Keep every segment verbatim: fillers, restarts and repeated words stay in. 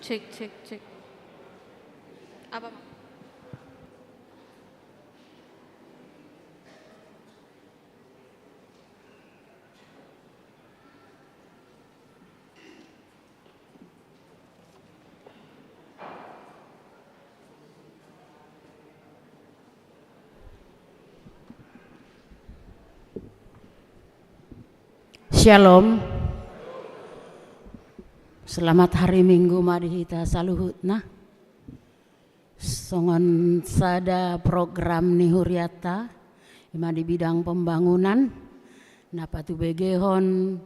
Cek, cek, cek. Apa, Mang? Syalom. Selamat hari Minggu ma di hita saluhutna. Songon sada program ni hurianta, ima di bidang pembangunan, na patubegehon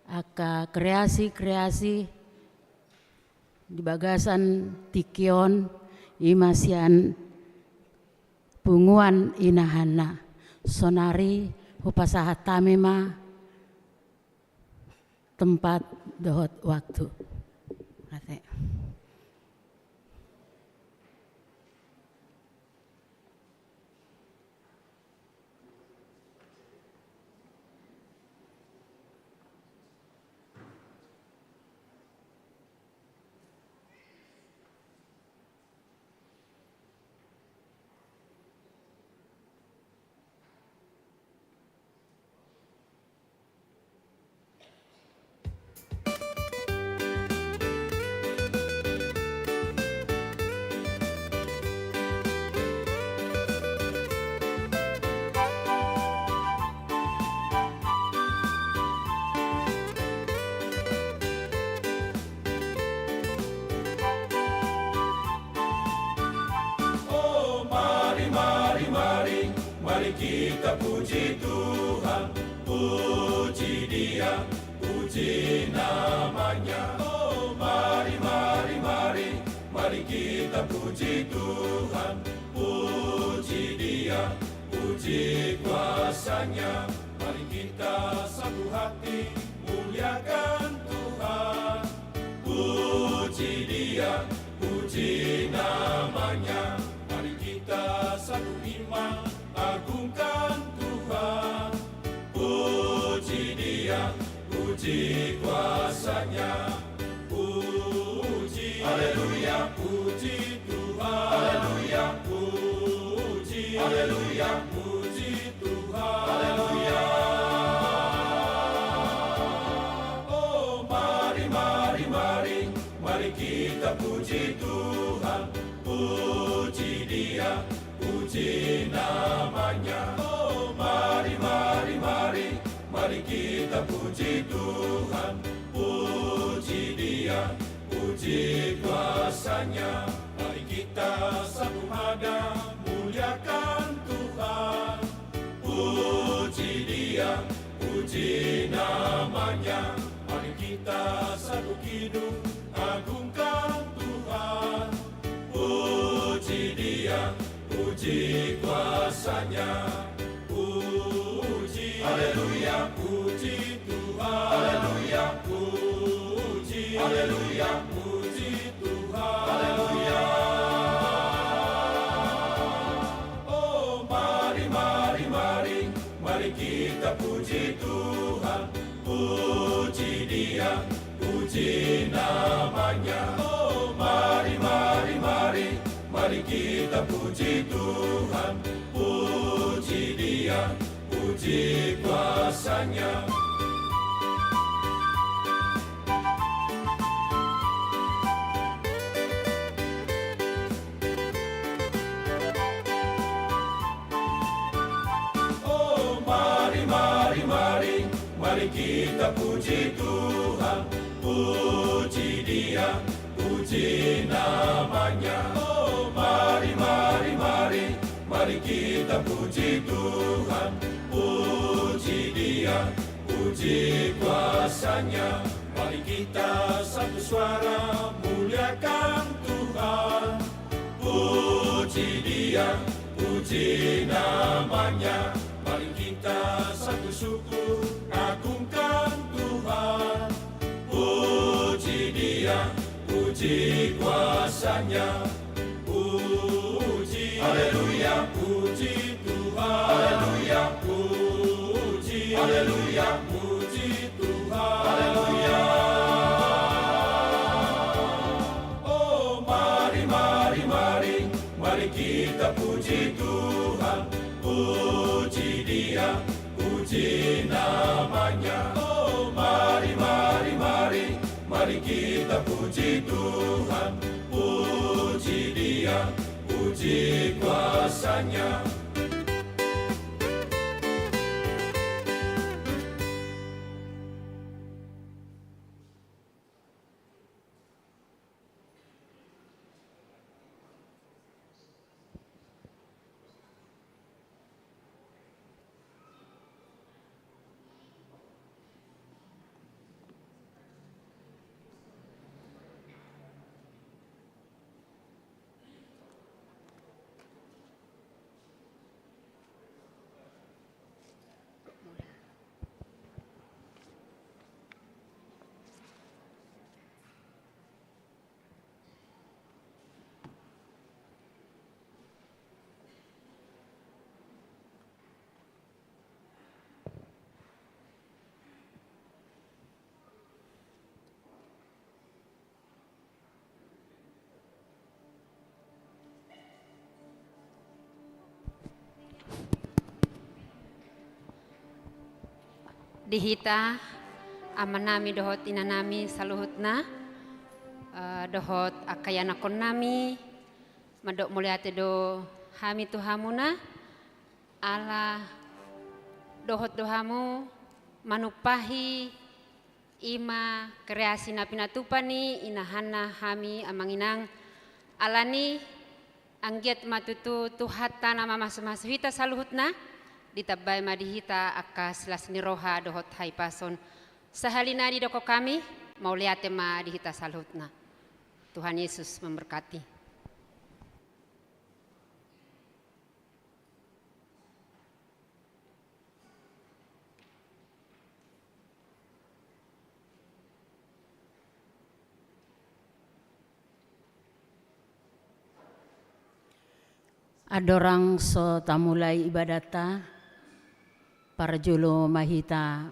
angka kreasi-kreasi di bagasan tingki on, ima sian punguan Inahan na. Sonari hupasahat hami ma tempat dohot waktu. Mate. Oh, mari, mari, mari, mari kita puji Tuhan, puji Dia, puji nama-Nya. Oh, mari, mari, mari, mari kita puji Tuhan, puji Dia, puji kuasa-Nya. Mari kita satu hati muliakan Tuhan. Puji Dia, puji nama-Nya. Mari kita satu iman agungkan Tuhan. Puji Dia, puji kuasa-Nya. Puji, haleluya, puji Tuhan. Haleluya, puji, haleluya, puji Tuhan. Haleluya. Oh, mari, mari, mari, mari kita puji Tuhan. Puji Dia, puji nama-Nya. Oh, mari, mari, Puji Tuhan, puji Dia, puji kuasa-Nya. Mari kita satu hada muliakan Tuhan. Puji Dia, puji nama-Nya. Mari kita satu kidung agungkan Tuhan. Puji Dia, puji kuasa-Nya. Puji, haleluya, puji Tuhan. Haleluya, puji, haleluya, puji Tuhan. Haleluya. Oh, mari, mari, mari, mari kita puji Tuhan. Puji Dia, puji nama-Nya. Oh, mari, mari, mari, mari kita puji Tuhan. Puji Dia, puji kuasa-Nya. Oh, mari, mari, mari, mari kita puji Tuhan, puji Dia, puji nama-Nya. Oh, mari, mari, mari, mari kita puji Tuhan, puji Dia, puji kuasa-Nya. Mari kita satu suara muliakan Tuhan. Puji Dia, puji nama-Nya. Mari kita satu suku agungkan Tuhan. Puji Dia, puji kuasa-Nya. Puji, haleluya, puji Tuhan. Haleluya, puji, haleluya, puji Tuhan. Haleluya. Oh, mari, mari, mari, mari kita puji Tuhan. Puji Dia, puji nama-Nya. Oh, mari, mari, mari, mari kita puji Tuhan. Puji Dia, puji kuasa-Nya. Di hita amanami dohot inanami saluhutna, eh, dohot angka ianakhonnami, mandok mauliate do hami tu hamuna, ala dohot do hamu manumpahi i ma kreasi na pinatupa ni inahanna hami amang inang. Alani anggiat ma tutu Tuhanta na mamasumasu hita saluhutna, ditambai ma di hita angka silas ni roha dohot hahipason. Sahali nai didok hami, mauliate ma di hita saluhutna. Tuhan Yesus memberkati. Andorang so tamulai ibadatta, parjolo ma hita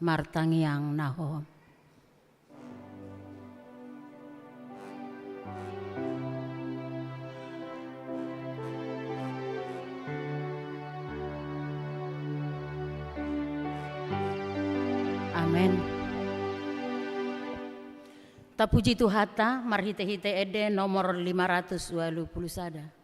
martangiang na hohom. Amen. Tapuji Tuhanta marhitehite ende nomor lima ratus ualu pulu sada.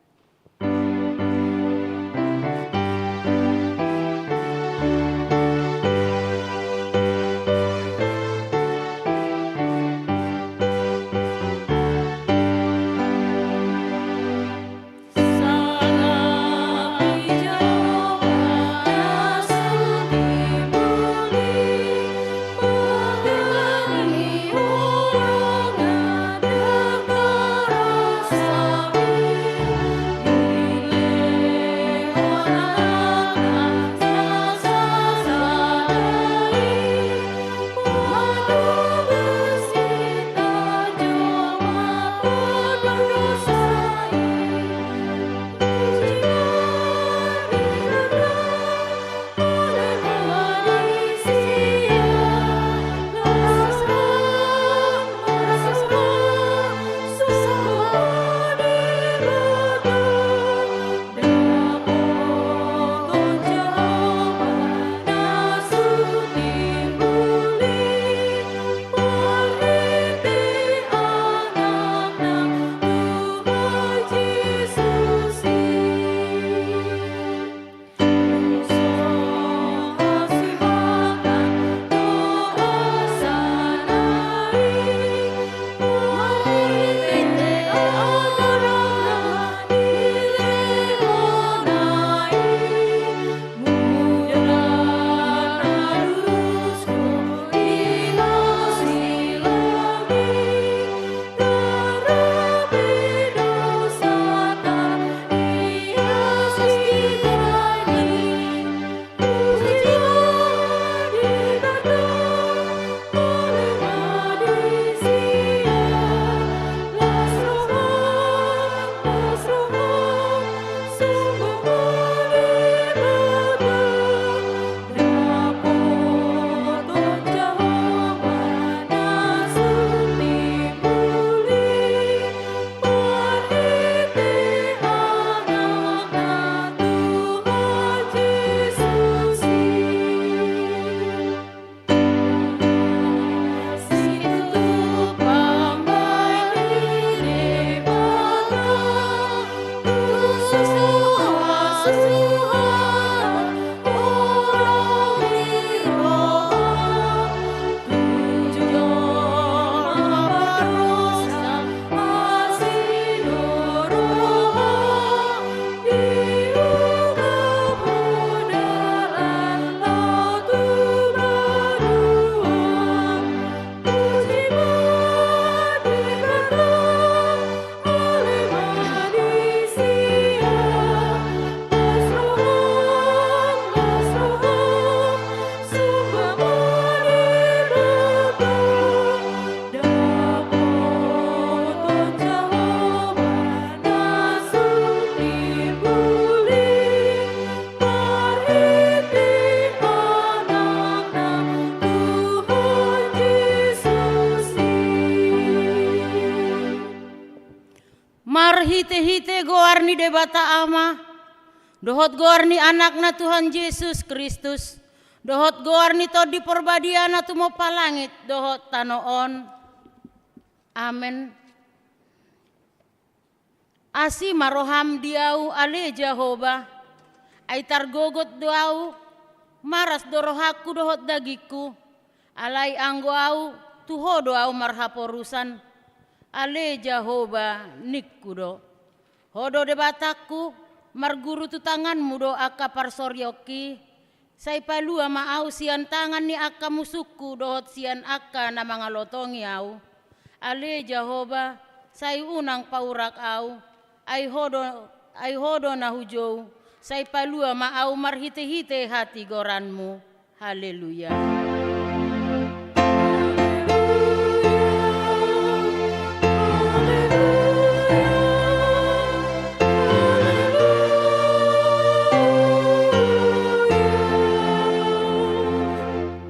Hite-hite goar ni Debata Ama, dohot goar ni Anakna Tuhan Jesus Kristus, dohot goar ni Tondi Parbadia na tumompa langit dohot tano on. Amen. Asi ma roham di ahu, ale Jahowa, ai targogot do ahu, maras do rohangku dohot dagingku, alai anggo ahu, tu Ho do ahu marhaporusan, ale Jahowa, ningku do. Ho do Debatangku, marguru tu tanganmu do angka parsorionki, sai palua ma ahu sian tangan ni angka musungku dohot sian angka na mangalotongi ahu. Ale Jahowa, sai unang paurak ahu, ai Ho do, ai Ho do na hujou, sai palua ma ahu marhite-hite hatigoranmu. Haleluya.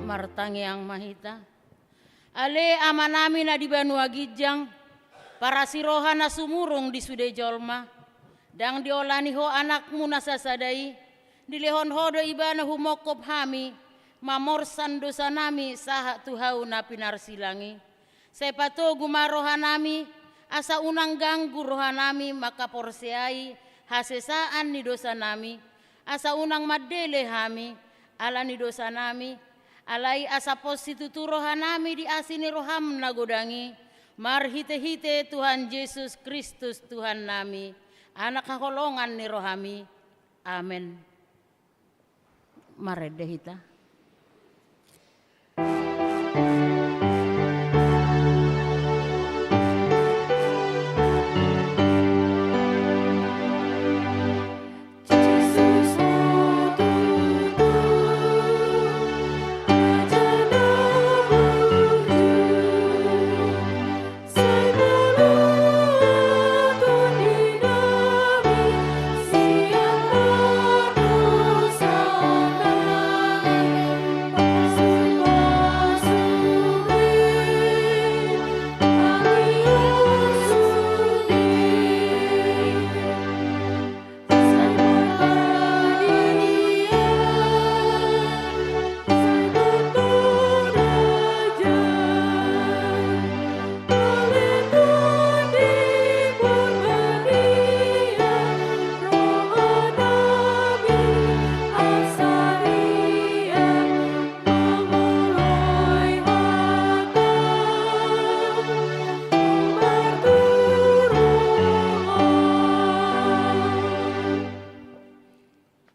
Martangiang ma hita. Ale Amanami na di banua ginjang, parasi roha na sumurung di sude jolma, ndang diolani Ho Anakmu na sasada i, dilehon Ho do Ibana humongkop hami, mamorsan dosanami sahat tu hau na pinarsilang i. Sai patogu ma rohanami, asa unang ganggu rohanami mangkaporseai hasesaan ni dosanami, asa unang mandele hami ala ni dosanami, alai asa pos situtu rohanami di asi ni roham na godang i, marhite-hite Tuhan Jesus Kristus Tuhannami, Anak haholongan ni rohami. Amen. Marende hita.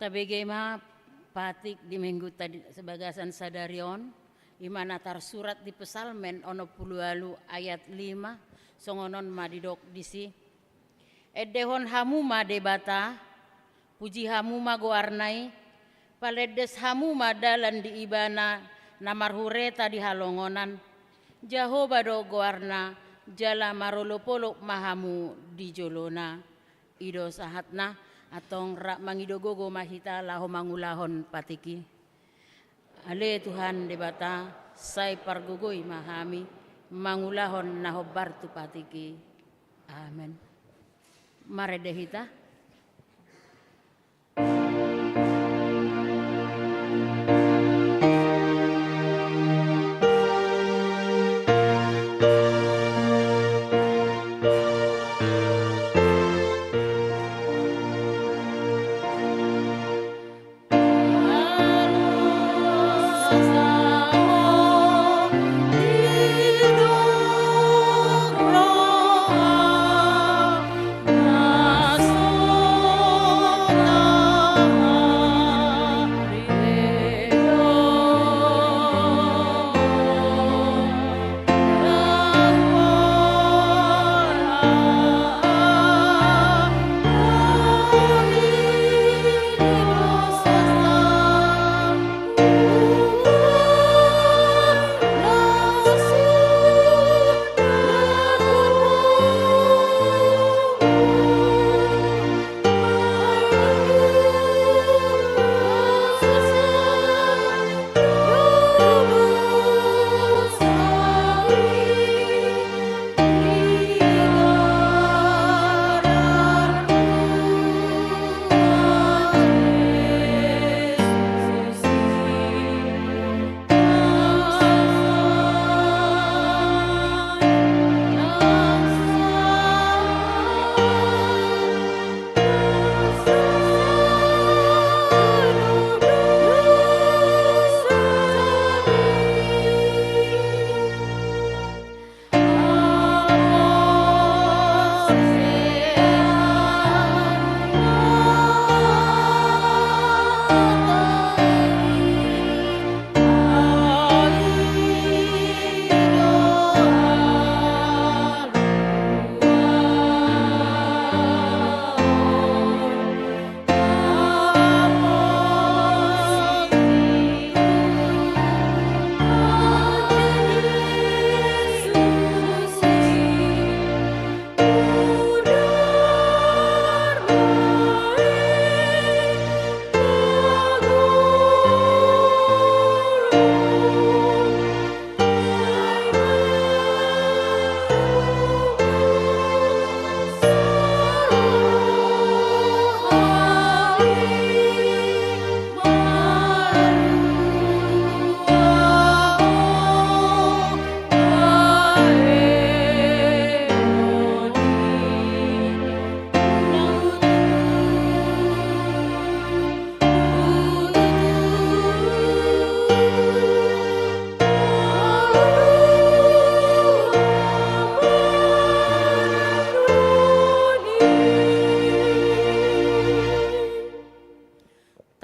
Tabege ma patik di Mingguta di bagasan sadari on, i ma na tarsurat di Psalmen onom pulu ualu ayat lima, songon on ma didok disi. Endehon hamu ma Debata, puji hamu ma goarna i, palendes hamu ma dalan di Ibana na marhureta di halongonan. Jahowa do goarna, jala marolop-olop ma hamu di jolona. I do sahatna, antong rap mangido gogo ma hita laho mangulahon patik i. Ale Tuhan Debata, sai pargogoi ma hami mangulahon na hombar tu patik i. Amen. Marende hita.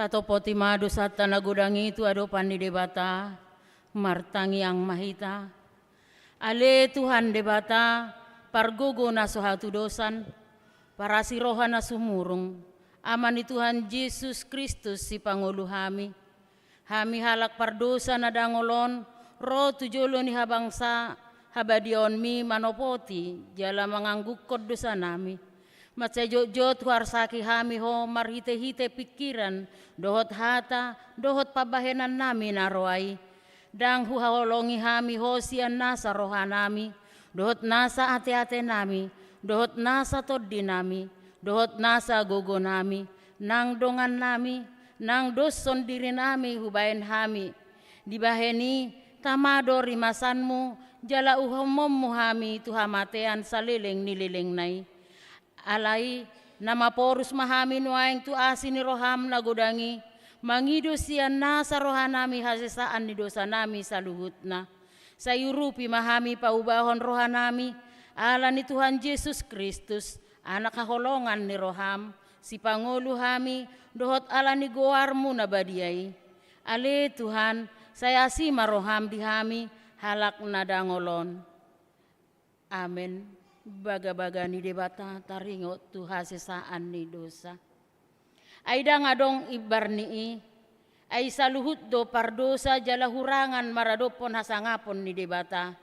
Topoti ma dosanta na godang i tu adopan ni Debata, martangiang ma hita. Ale Tuhan Debata, pargogo na so hatudosan, parasi roha na sumurung, Ama ni Tuhan Jesus Kristus sipangolu hami. Hami halak pardosa na dangol on, ro tu jolo ni habangsa habadiaonmi manopoti, jala manganggungkon dosanami. Mansai jotjot huarsaki hami Ho marhitehite pingkiran, dohot hata, dohot pambahenannami na roa i. Ndang huhaholongi hami Ho sian nasa rohanami, dohot nasa ateatenami, dohot nasa tondinami, dohot nasa gogonami, nang dongannami, nang doshon dirinami hubahen hami. Dibahen i, tama do rimasanmu, jala uhomonmu hami tu hamatean saleleng ni lelengna i. Alai, na maporus ma hami nuaeng tu asi ni roham na godang i, mangido sian nasa rohanami hasesaan ni dosanami saluhutna. Sai urupi ma hami paubahon rohanami, ala ni Tuhan Jesus Kristus, Anak haholongan ni roham, sipangolu hami, dohot ala ni goarmu na badia i. Ale Tuhan, sai asi ma roham di hami, halak na dangol on. Amen. Bagabaga ni Debata taringot tu hasesaan ni dosa. Ai ndang adong imbar ni i, ai saluhut do pardosa jala hurangan maradophon hasangapon ni Debata.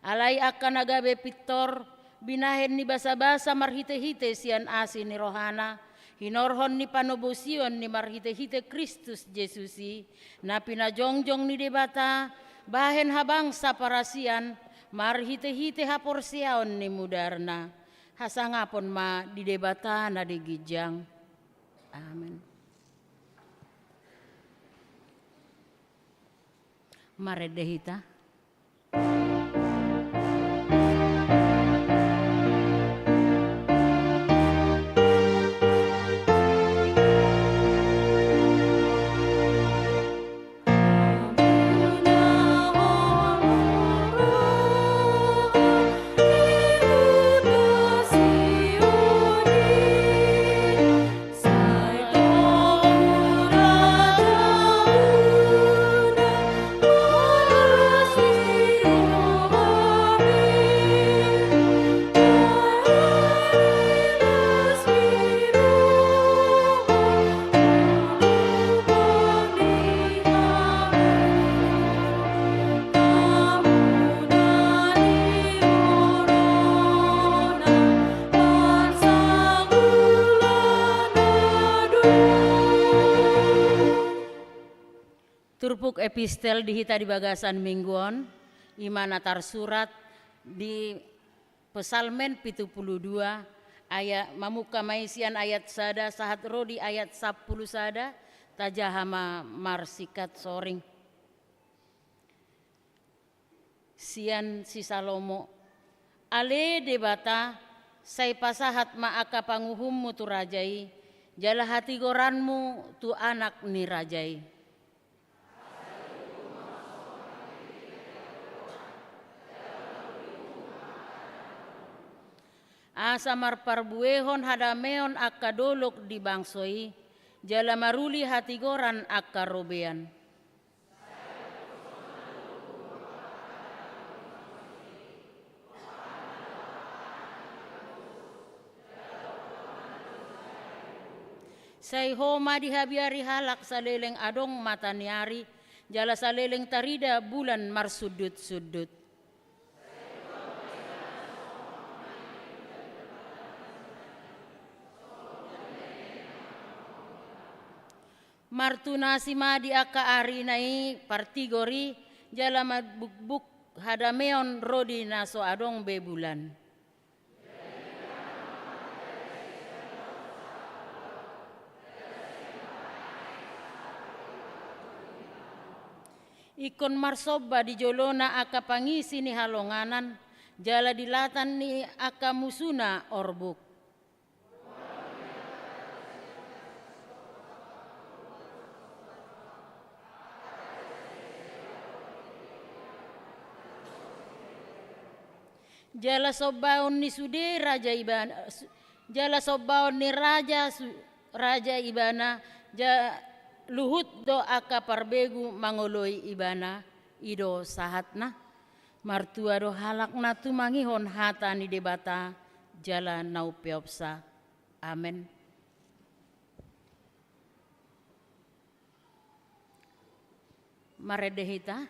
Alai angka na gabe pintor, binahen ni basabasa marhitehite sian asi ni rohana, hinorhon ni panobosion ni marhitehite Kristus Jesus i, na pinajongjong ni Debata, bahen habangsa parasian, marhitehite haporseaon ni mudarna. Hasangapon ma di Debata na di ginjang. Amen. Marende hita. Turpuk epistel di hita di bagasan minggu on, i ma na tarsurat di Psalmen pitu pulu dua, ayat, mamungka ma i sian ayat sada sahat ro di ayat sampulu sada, tajaha ma marsingkat soring. Sian si Salomo. Ale Debata, sai pasahat ma angka panguhummu tu raja i, jala hatigoranmu tu anak ni raja i. Asa marparbuehon hadameon angka dolok di bangso i, jala maruli hatigoran angka robean. Sai Ho ma dihabiari halak saleleng adong mata ni ari, jala saleleng tarida bulan marsundutsundut. Martunasi ma di angka arina i partigor i, jala marbukbuk hadameon ro di na so adong be bulan. Ingkon marsomba di jolona angka pangisi ni halonganan, jala di latan ni angka musuna orbuk. Jala sombaon ni sude raja ibana, su-, jala sombaon ni raja su-, raja ibana, ja-, luhut do angka parbegu mangoloi ibana, i do sahatna. Martua do halak na tumangihon hata ni Debata jala na umpeopsa. Amen. Marende hita.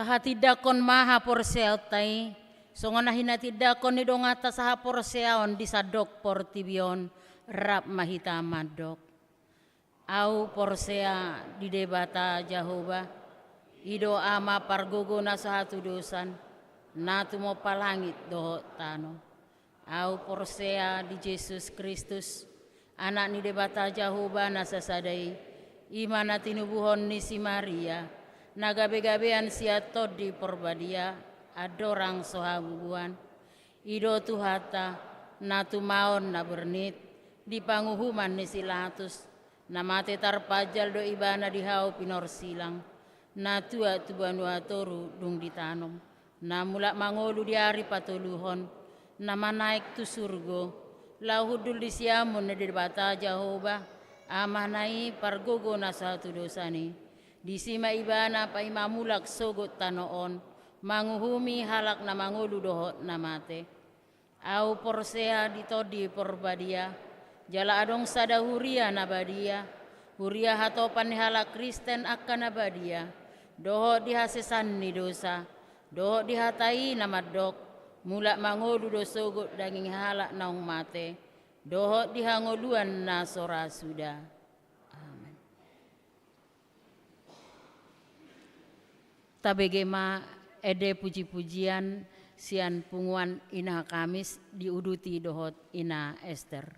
Tahatindangkon ma haporseaonta i, songon na hinatindangkon ni donganta sahaporseaon di sandok portibi on. Rap ma hita mandok. Ahu porsea di Debata Jahowa, i do Ama pargogo na so hatudosan, na tumompa langit dohot tano. Ahu porsea di Jesus Kristus, Anak ni Debata Jahowa na sasada i, i ma na tinubuhon ni si Maria, na gabegabean sian Tondi Porbadia, andorang so habubuan. I do Tuhanta, na tumaon na bernit, di panguhuman ni si Latus, na mate tarpanjal do Ibana di hau pinorsilang, na tuat tu banua toru dung ditanom, na mulak mangolu di ari patoluhon, na manaek tu surgo, laho hundul di siamun ni Debata Jahowa, Amana i pargogo na so hatudosan i. Disi ma Ibana paima mulak sogot tano on, manguhumi halak na mangolu dohot na mate. Ahu porsea di Tondi Porbadia, jala adong sada huria na badia, huria hatopan ni halak Kristen angka na badia, dohot di hasesaan ni dosa, dohot di hata i na mandok, mulak mangolu do sogot daging halak naung mate, dohot di hangoluan na so ra suda. Amen. Tabege ma ende pujipujian sian punguan Ina Kamis diuduti dohot Ina Ester.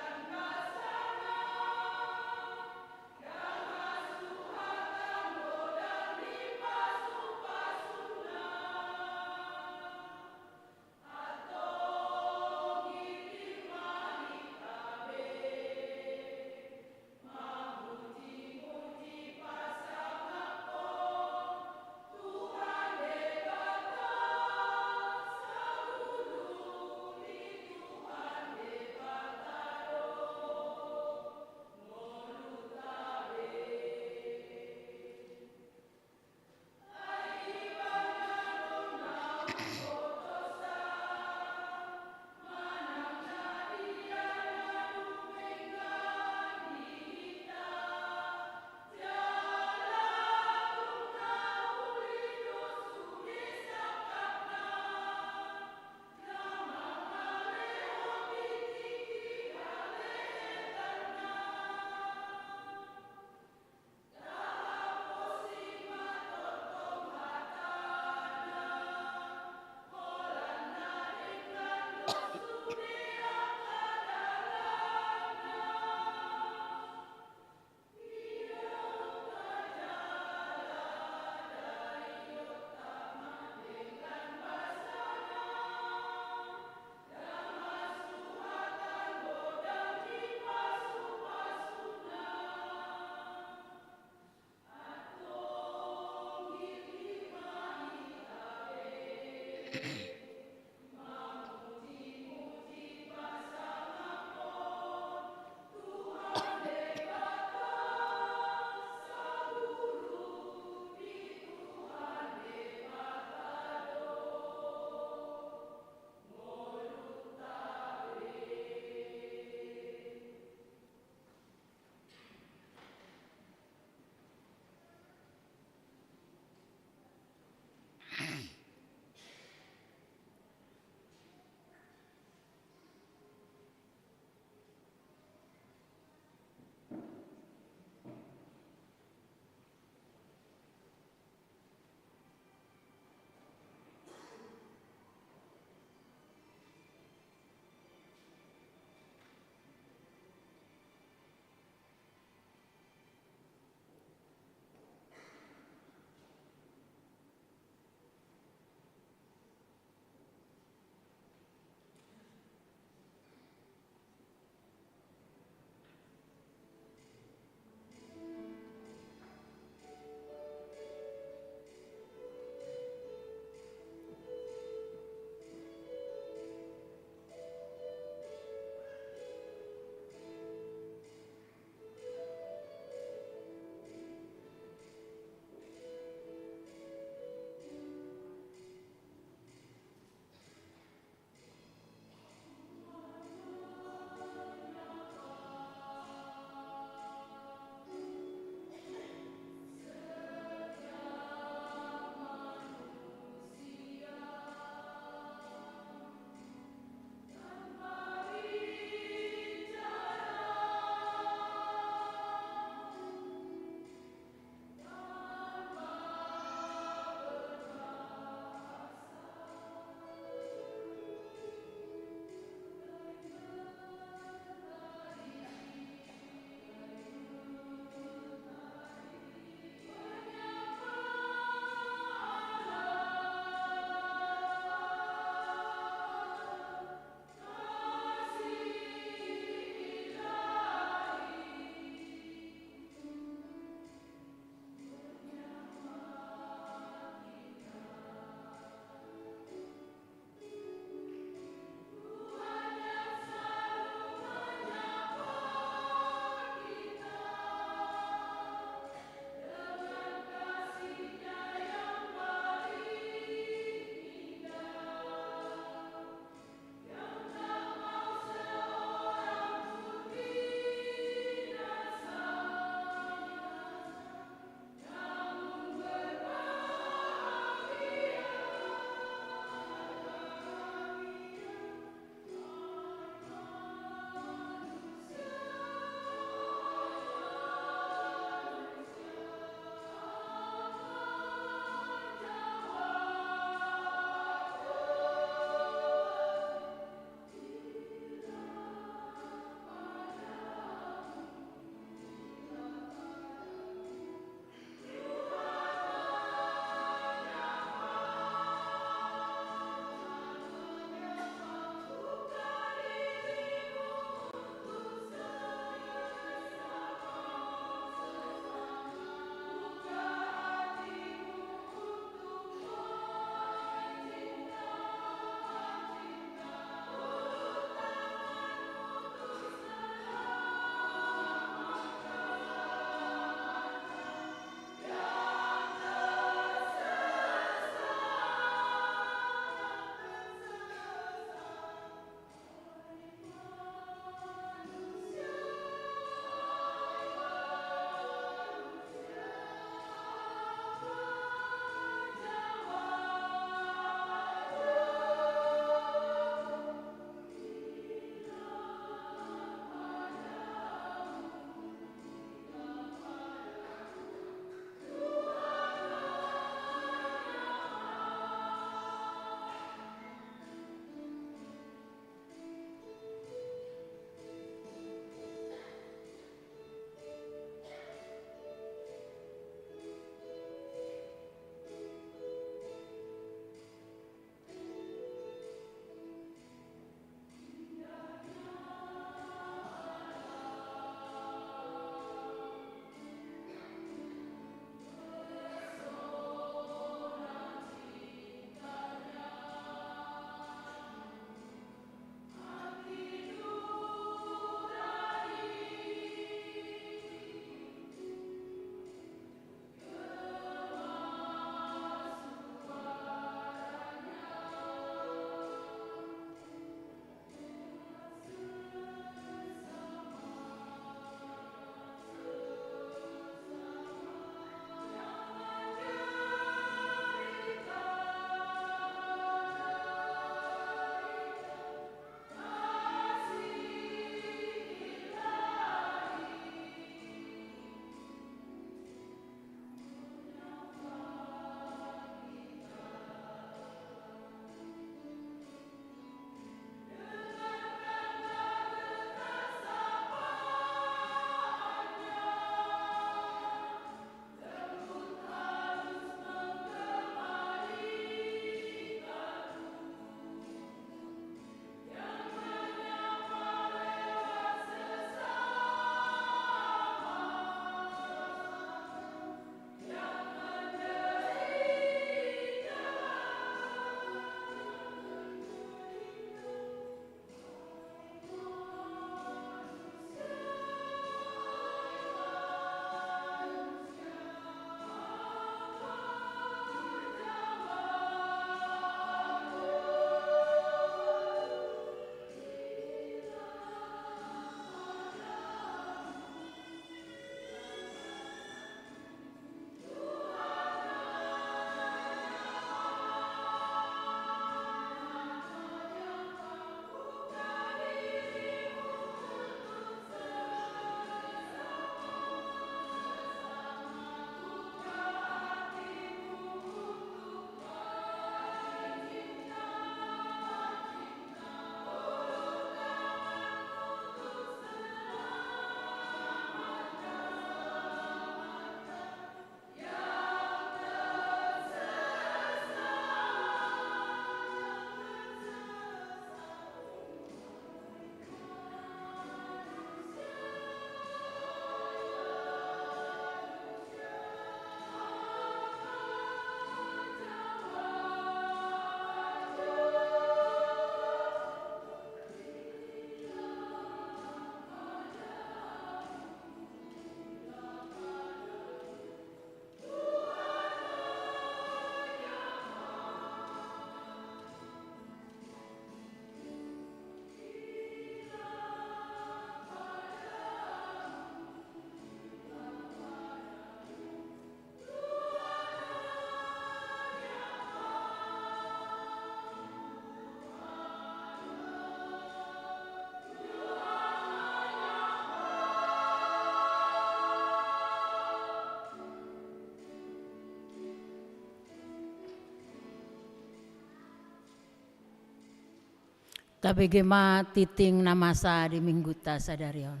Tabege ma tingting na masa di Mingguta sadari on.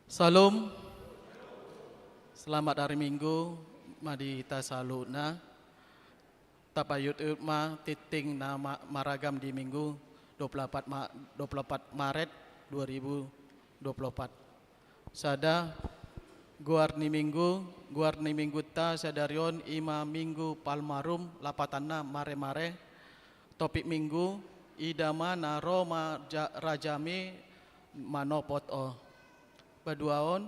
Syalom. Selamat hari Minggu ma di hita saluhutna. Tapaihut-ihut ma tingting na ma-, maragam di Minggu dua puluh empat Ma-, dua puluh empat Maret dua ribu dua puluh empat. Sada, goar ni Minggu, goar ni Mingguta sadari on i ma Minggu Palmarum, lapatanna mare-mare. Topik Minggu, ida ma na ro ma ja-, rajami manopot ho. Paduahon,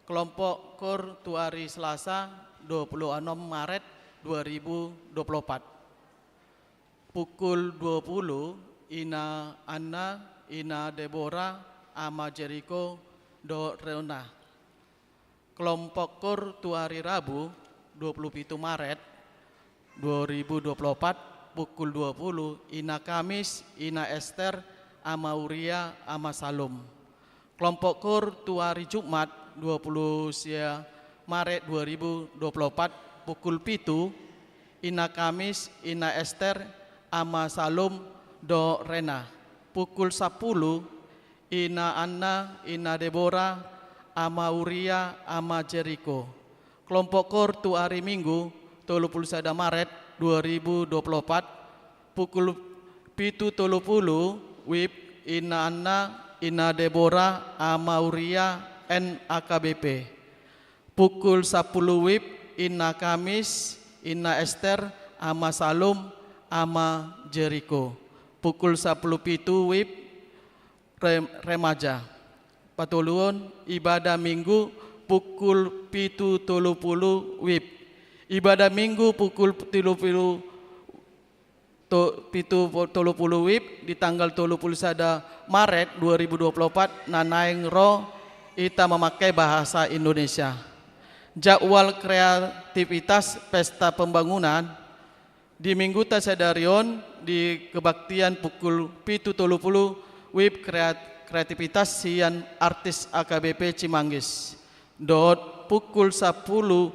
kelompok koor tu ari Selasa dua puluh enam Maret dua ribu dua puluh empat. Pukul dua puluh, Ina Anna, Ina Debora, Ama Jeriko, dohot Rona. Kelompok koor tu ari Rabu dua puluh pitu Maret dua ribu dua puluh empat, pukul dua puluh, Ina Kamis, Ina Ester, Ama Uria, Ama Salum. Kelompok koor tu ari Jumat dua puluh sia Maret dua ribu dua puluh empat, pukul pitu, Ina Kamis, Ina Ester, Ama Salum, dohot Rena. Pukul sampulu, Ina Anna, Ina Debora, Ama Uria, Ama Jeriko. Kelompok koor tu ari Minggu tolu puluh sada Maret dua ribu dua puluh empat, pukul pitu tolu puluh WIB, Ina Anna, Ina Debora, Ama Uria, N A K B P. Pukul sampulu WIB, Ina Kamis, Ina Ester, Ama Salum, Ama Jeriko. Pukul sampulu pitu WIB, rem-, remaja. Patoluhon, ibadah Minggu pukul pitu tolu puluh WIB. Ibadah Minggu pukul tolu puluh, to-, pitu po-, tolu puluh WIB di tanggal tolu puluh sada Maret dua ribu dua puluh empat na naeng ro hita memakai bahasa Indonesia. Jadwal kreativitas pesta pembangunan di Mingguta sadari on di kebaktian pukul pitu tolu puluh WIB kreat-, kreativitas sian artis A K B P Cimanggis. Dohot pukul sampulu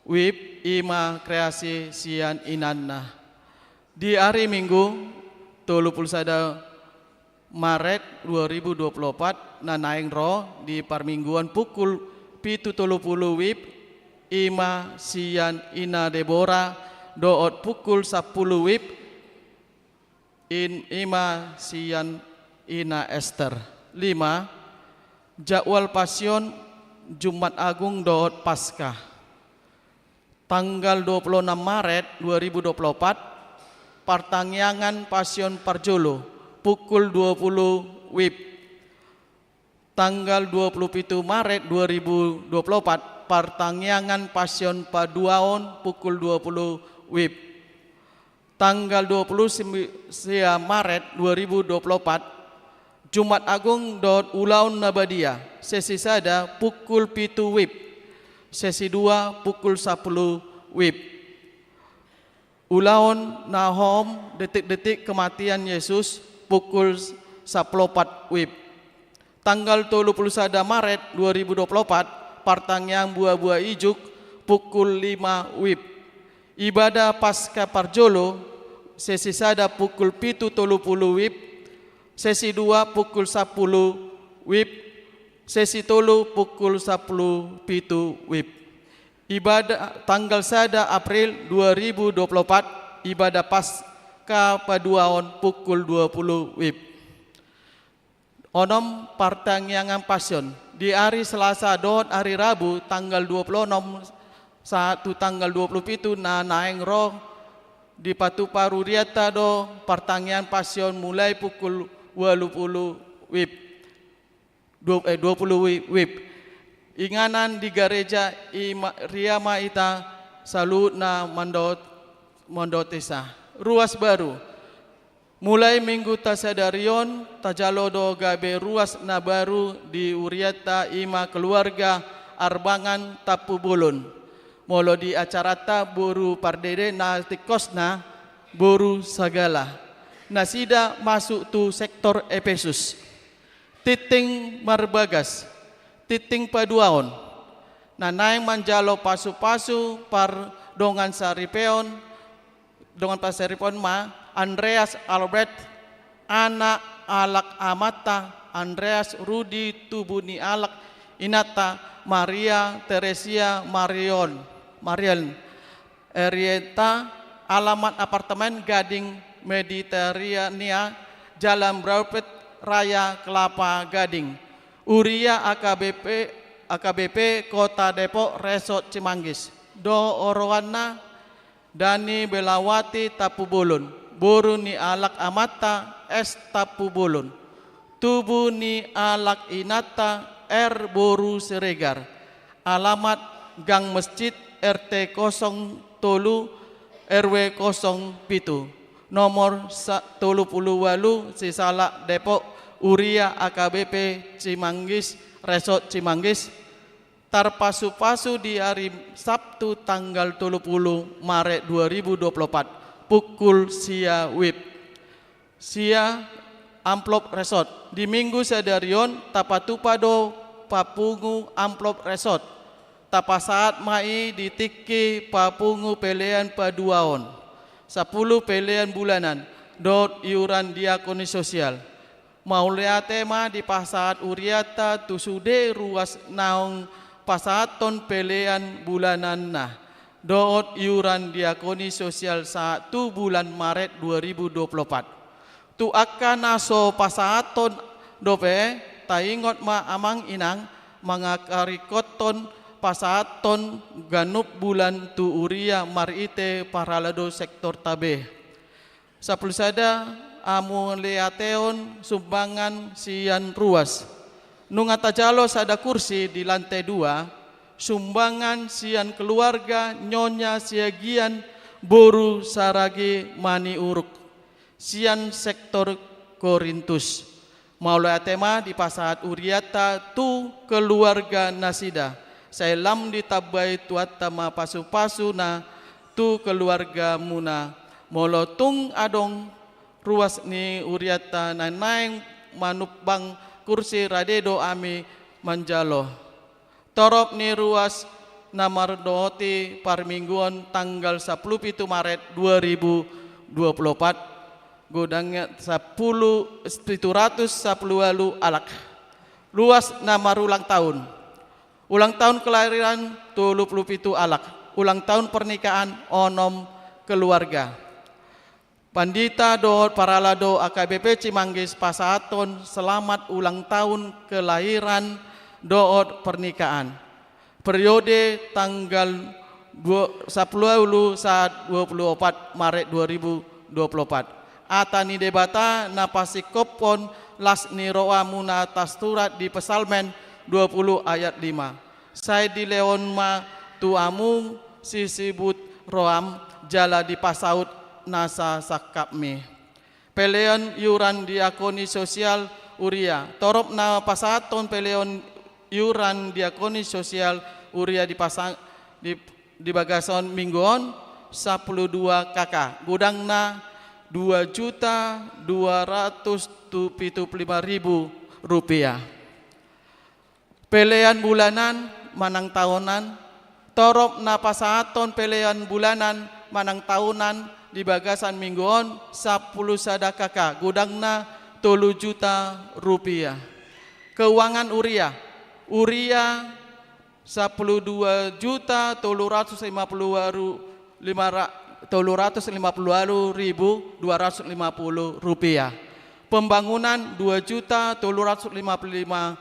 WIB i ma kreasi sian Ina Anna. Di ari Minggu tolu puluh sada Maret dua ribu dua puluh empat na naeng ro di parmingguan pukul pitu tolu puluh WIB i ma sian Ina Debora dohot pukul sampulu WIB in-, i ma sian Ina Ester. Lima, jadwal Pasion, Jumat Agung dohot Paskah. Tanggal dua puluh enam Maret dua ribu dua puluh empat, partangiangan Pasion parjolo, pukul dua puluh WIB. Tanggal dua puluh pitu Maret dua ribu dua puluh empat, partangiangan Pasion paduahon, pukul dua puluh WIB. Tanggal dua puluh sia Maret dua ribu dua puluh empat, Jumat Agung dohot Ulaon na Badia, sesi sada pukul pitu WIB, sesi dua pukul sampulu WIB. Ulaon na hohom detik-detik kematian Yesus, pukul sampulu opat WIB. Tanggal tolu puluh sada Maret dua ribu dua puluh opat, partangiangan buabua ijuk, pukul lima WIB. Ibadah Paskah parjolo, sesi sada pukul pitu tolu puluh WIB, sesi dua pukul sampulu WIB, sesi tolu pukul sampulu pitu WIB. Ibadah tanggal sada April dua ribu dua puluh opat, ibadah Paskah paduahon pukul dua puluh WIB. Onom, partangiangan Pasion. Di ari Selasa dohot ari Rabu, tanggal dua puluh onom sahat tu tanggal dua puluh pitu na naeng ro, dipatupa rurianta do partangiangan Pasion mulai pukul ualu puluh WIB. Dua, eh, dua puluh wi-, WIB. Inganan di gareja i ma-, ria ma hita saluhutna mandot-, mandotisa. Ruas baru. Mulai Mingguta sadari on, tajalo do gabe ruas na baru di hurianta, i ma keluarga Arbangan Tampubolon. Molo di acaranta boru Pardede na tingkosna boru Sagala. Nasida masuk tu sektor Epesus. Tingting marbagas, Tingting paduaon. Na naeng manjalo pasupasu pardongan saripeon, dongan pasaripeon ma Andreas Albert, anak halak amanta Andreas Rudi, tubu ni halak inanta Maria Teresia Marion, Marion, R Y T, alamat apartemen Gading Mediterania, Jalan Braupet Raya, Kelapa Gading. Huria A K B P, A K B P Kota Depok, Resort Cimanggis. Dohot oroanna Dani Belawati Tampubolon, boru ni halak amanta S Tampubolon, tubu ni halak inanta R boru Siregar, alamat Gang Mesjid, R T kosong tolu, R W kosong pitu, nomor sa-, tolu pulu ualu, Sisalak, Depok, huria A K B P Cimanggis, Resort Cimanggis, tarpasupasu di hari Sabtu tanggal tolu pulu Maret dua ribu dua pulu opat, pukul sia WIB. Sia amplop resort. Di minggu sadari on tapatupa do papungu amplop resort. Tapasahat ma i di tingki papungu pelean paduaon, sampulu pelean bulanan, dohot iuran diakoni sosial. Mauliate ma dipasahat hurianta tu sude ruas naung pasahathon pelean bulananna dohot iuran diakoni sosial sahat tu bulan Maret dua ribu dua pulu opat. Tu angka na so pasahathon dope, taingot ma amang inang, mangaringkothon pasahathon ganup bulan tu huria marhite parhalado sektorta be. Sampulu sada, hamauliateon sumbangan sian ruas. Nunga tajalo sada kursi di lantai dua, sumbangan sian keluarga Nyonya Siagian boru Saragi Maniuruk, sian sektor Korintus. Mauliate ma dipasahat hurianta tu keluarga nasida. Sai lam ditambai Tuhanta ma pasupasuna tu keluargamuna. Molo tung adong ruas ni hurianta na naeng manumbang kursi, rade do hami manjalo. Torop ni ruas na mandohoti parmingguon tanggal sampulu pitu Maret dua ribu dua pulu opat, godangna sampulu, pitu ratus sampulu ualu halak. Ruas na marulang tahun. Ulang tahun kelahiran tolu pulu pitu halak. Ulang tahun pernikahan onom keluarga. Pandita dohot parhalado A K B P Cimanggis pasahathon selamat ulang tahun kelahiran dohot pernikahan. Periode tanggal dua, sampulu ualu sahat dua pulu opat Maret dua ribu dua pulu opat. Hata ni Debata na pasingkophon las ni rohamuna tarsurat di Psalmen dua pulu ayat lima. Sai dilehon ma tu hamu sisibut roham jala dipasaut nasa sangkapmi. Pelean iuran diakoni sosial huria. Torop na pasahathon pelean iuran diakoni sosial huria di pasa-, di, di bagasan minggu on, sampulu dua K K. Godangna dua juta dua ratus pitu pulu lima ribu rupiah. Pelean bulanan manang taonan. Torop na pasahathon pelean bulanan manang taonan di bagasan minggu on, sampulu sada K K, godangna tolu juta rupiah. Keuangan huria. Huria sampulu dua juta tolu ratus lima pulu ualu, lima ra-, tolu ratus lima pulu ualu ribu dua ratus lima pulu rupiah. Pembangunan dua juta tolu ratus lima pulu lima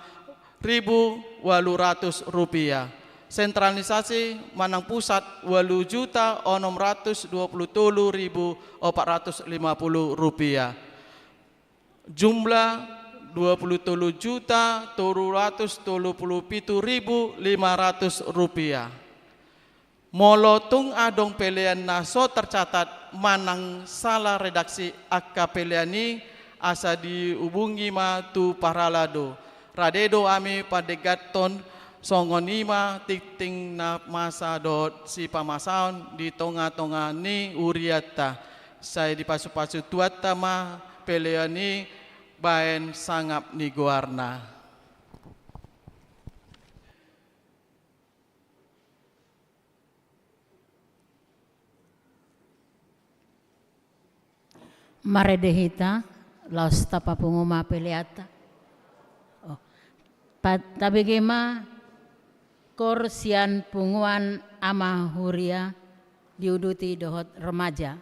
ribu ualu ratus rupiah. Sentralisasi manang pusat ualu juta onom ratus dua pulu tolu ribu opat ratus lima pulu rupiah. Jumlah dua pulu tolu juta tolu ratus tolu pulu pitu ribu lima ratus rupiah. Molo tung adong pelean na so tercatat manang sala redaksi angka pelean i, asa dihubungi ma tu parhalado. Rade do hami pandengganhon, songon i ma tingting na masa dohot sipamasaon di tongatonga ni hurianta. Sai dipasupasu Tuhanta ma pelean i baen sangap ni goarna. Marende hita, laos tapapungu ma peleanta. Oh. Pa-, tabege ma kor sian punguan ama huria, diuduti dohot remaja.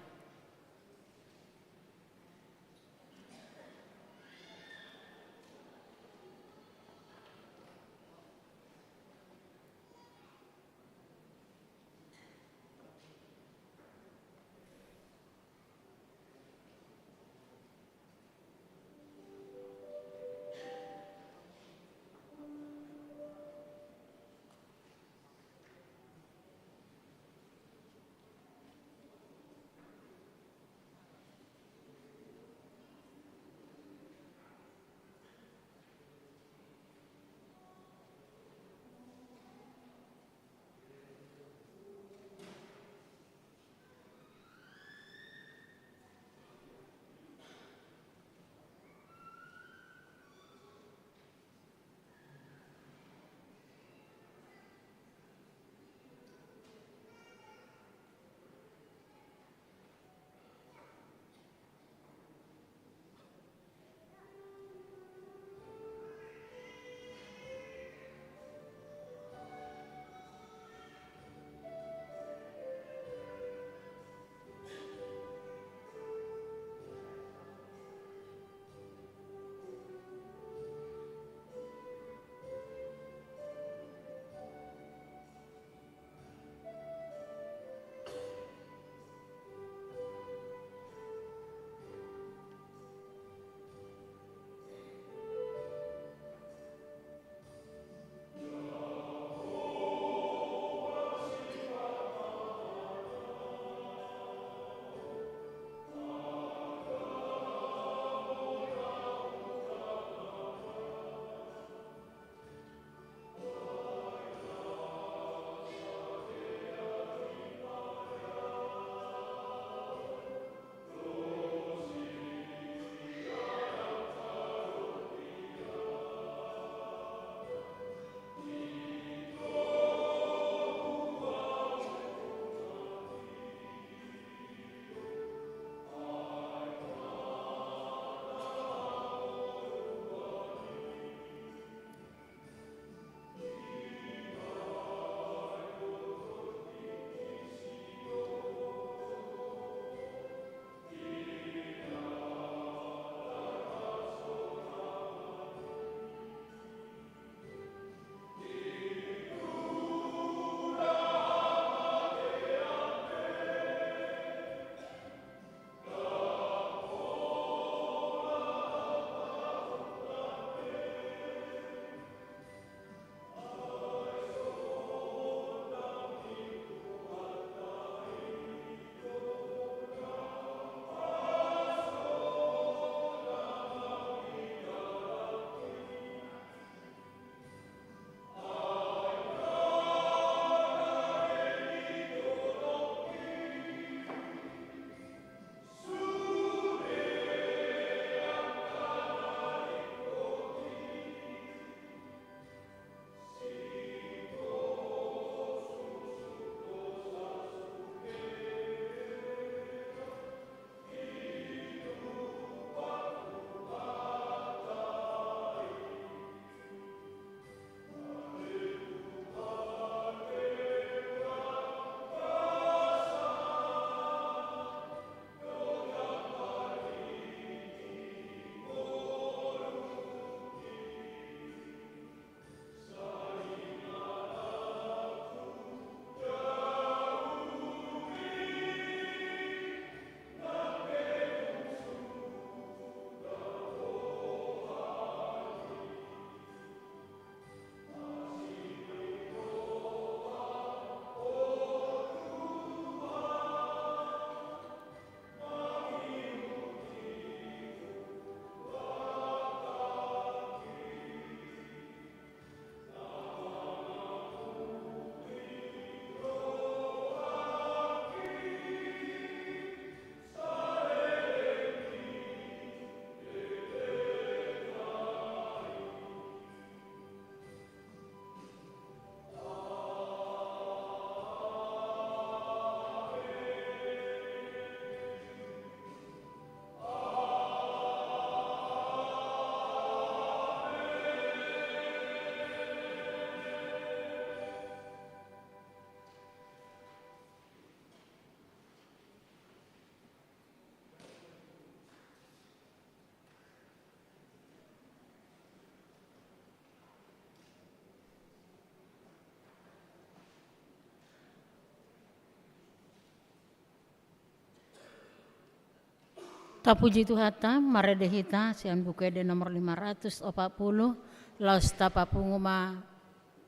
Tapuji Tuhanta, marende hita sian Buku Ende nomor lima ratus opat puluh, laos tapapungu ma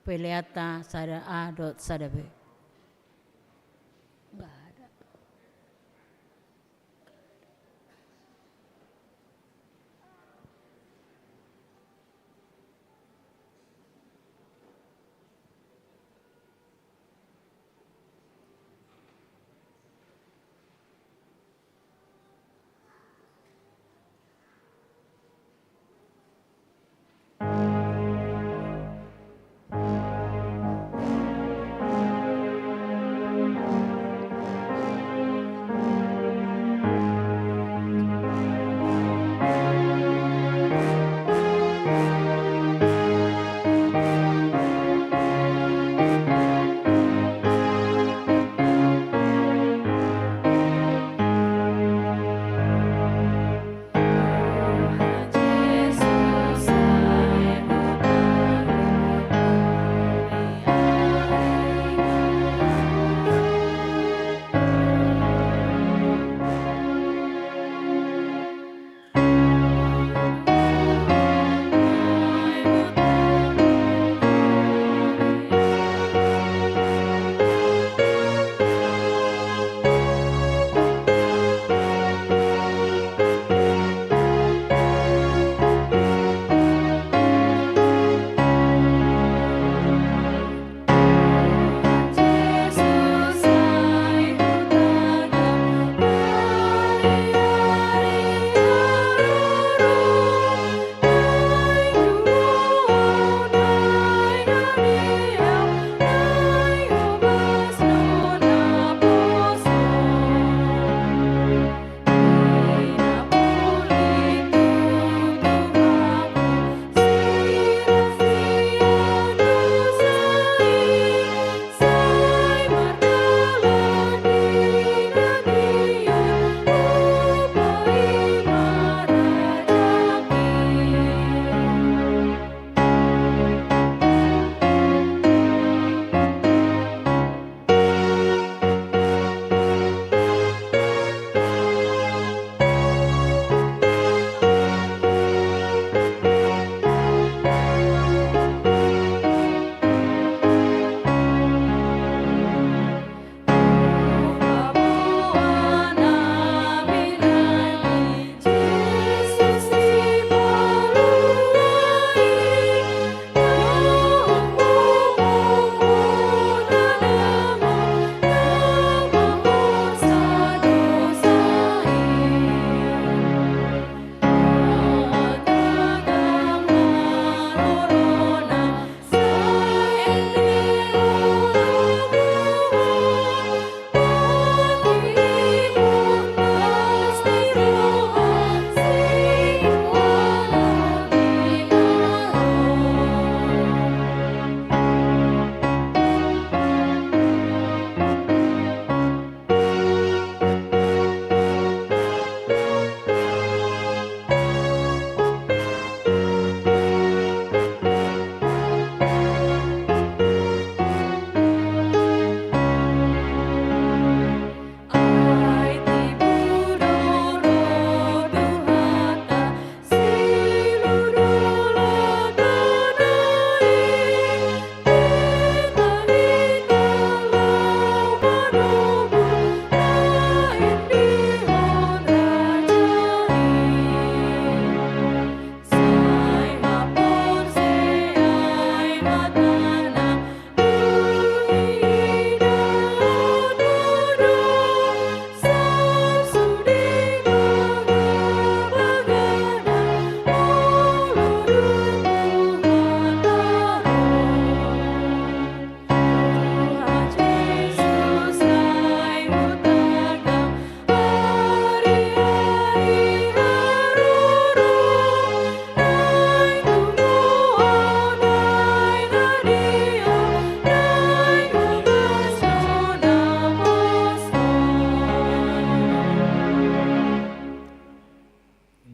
peleanta sada A dohot sada B. Nggak ada.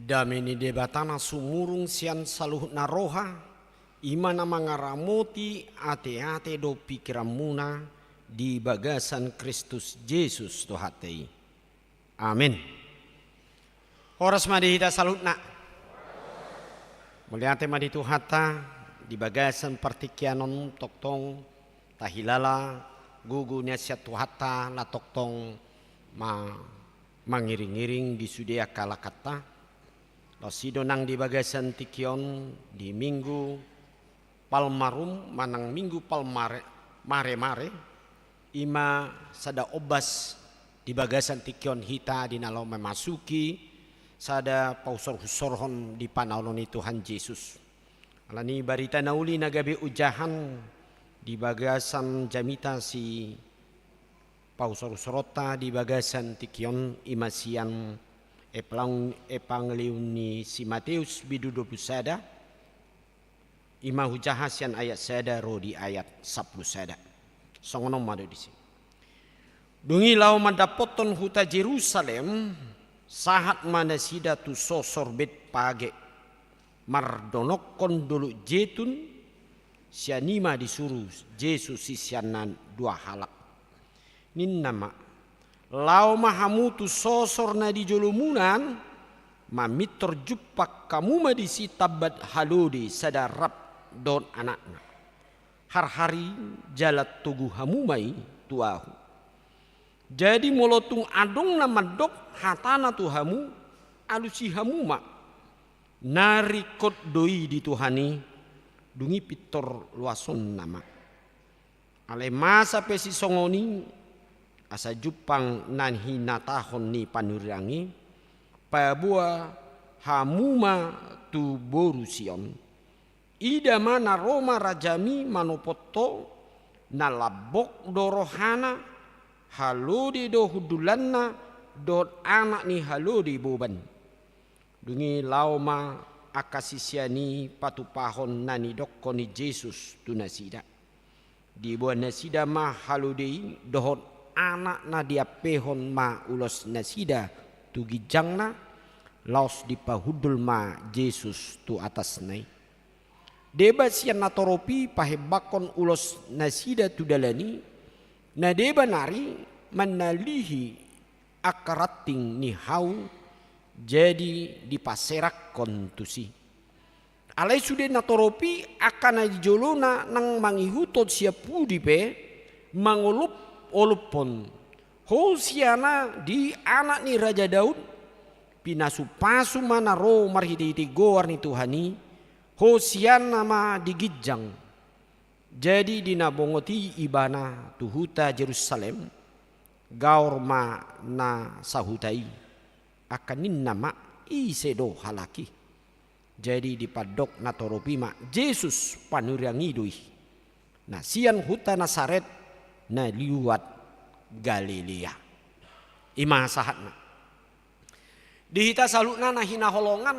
Dame ni Debata na sumurung sian saluhut na roha, i ma na mangaramoti ateate dohot pingkiranmuna di bagasan Kristus Jesus Tuhanta i. Amen. Horas ma di hita saluhutna. Mauliate ma di Tuhanta, di bagasan partingkian on tongtong tahilala gogo ni asi ni Tuhanta na tongtong ma-, mangiring-iring di sude angka halakanta. Laos i do nang di bagasan tingki on di Minggu Palmarum manang Minggu Palmare, Mare-mare, i ma sada ombas di bagasan tingki on hita di na laho memasuki sada pausor-usorhon di panaonon ni Tuhan Jesus. Alani i barita na uli na gabe ojahan di bagasan jamita sipausor-usoronta di bagasan tingki on i ma sian Eplang-, Epangelium ni si Mateus bindu dua pulu sada, i ma hujaha sian ayat sada ro di ayat sampulu sada. Songon on ma do disi. Dung i laho mandapothon huta Jerusalem, sahat ma nasida tu sosor Betpage, mardonokkon dolok Jetun, sian i ma disuru Jesus siseanna dua halak. Ninna ma: Laho ma hamu tu sosor na di jolomuna an, mamintor jumpang hamu ma disi tambat halode sada rap dohot anakna. Harhari jala togu hamu ma i tu ahu. Jadi molo tung adong na mandok hatana tu hamu, alusi hamu ma. Na ringkot do i di Tuhan i, dung i pintor loasonna ma. Alai masa pe sisongon i, asa jumpang na hinatahon ni panurirang i, paboa hamu ma tu boru Sion. Ida ma na ro ma rajami manopot ho, na lambok do rohana, halode do hundulanna, dohot anak ni halode boban. Dung i laho ma angka sisean i patupahon na nidokkon ni Jesus tu nasida. Diboan nasida ma halode i dohot anak na diampehon ma ulos nasida tu ginjangna, laos dipahundul ma Jesus tu atasna i. Deba sian natorop i pahembangkon ulos nasida tu dalan i, na deba nari mannalihi angka ranting ni hau, jadi dipaserakkon tusi. Alai sude natorop i angka na di jolona nang mangihuthon sian pudi pe mangolop-olophon: Hosiana di anak ni Raja Daud, pinasupasu ma na ro marhitehite goar ni Tuhan i, Hosiana ma di ginjang. Jadi di na bongot i ibana tu huta Jerusalem, gaor ma na sahuta i, angka ninna ma: Ise do halak i? Jadi dipandok natorop i ma: Jesus panurirang i do i, na sian huta Nasaret na liwat Galilea. I ma sahatna. Di hita saluhutna na hinaholongan,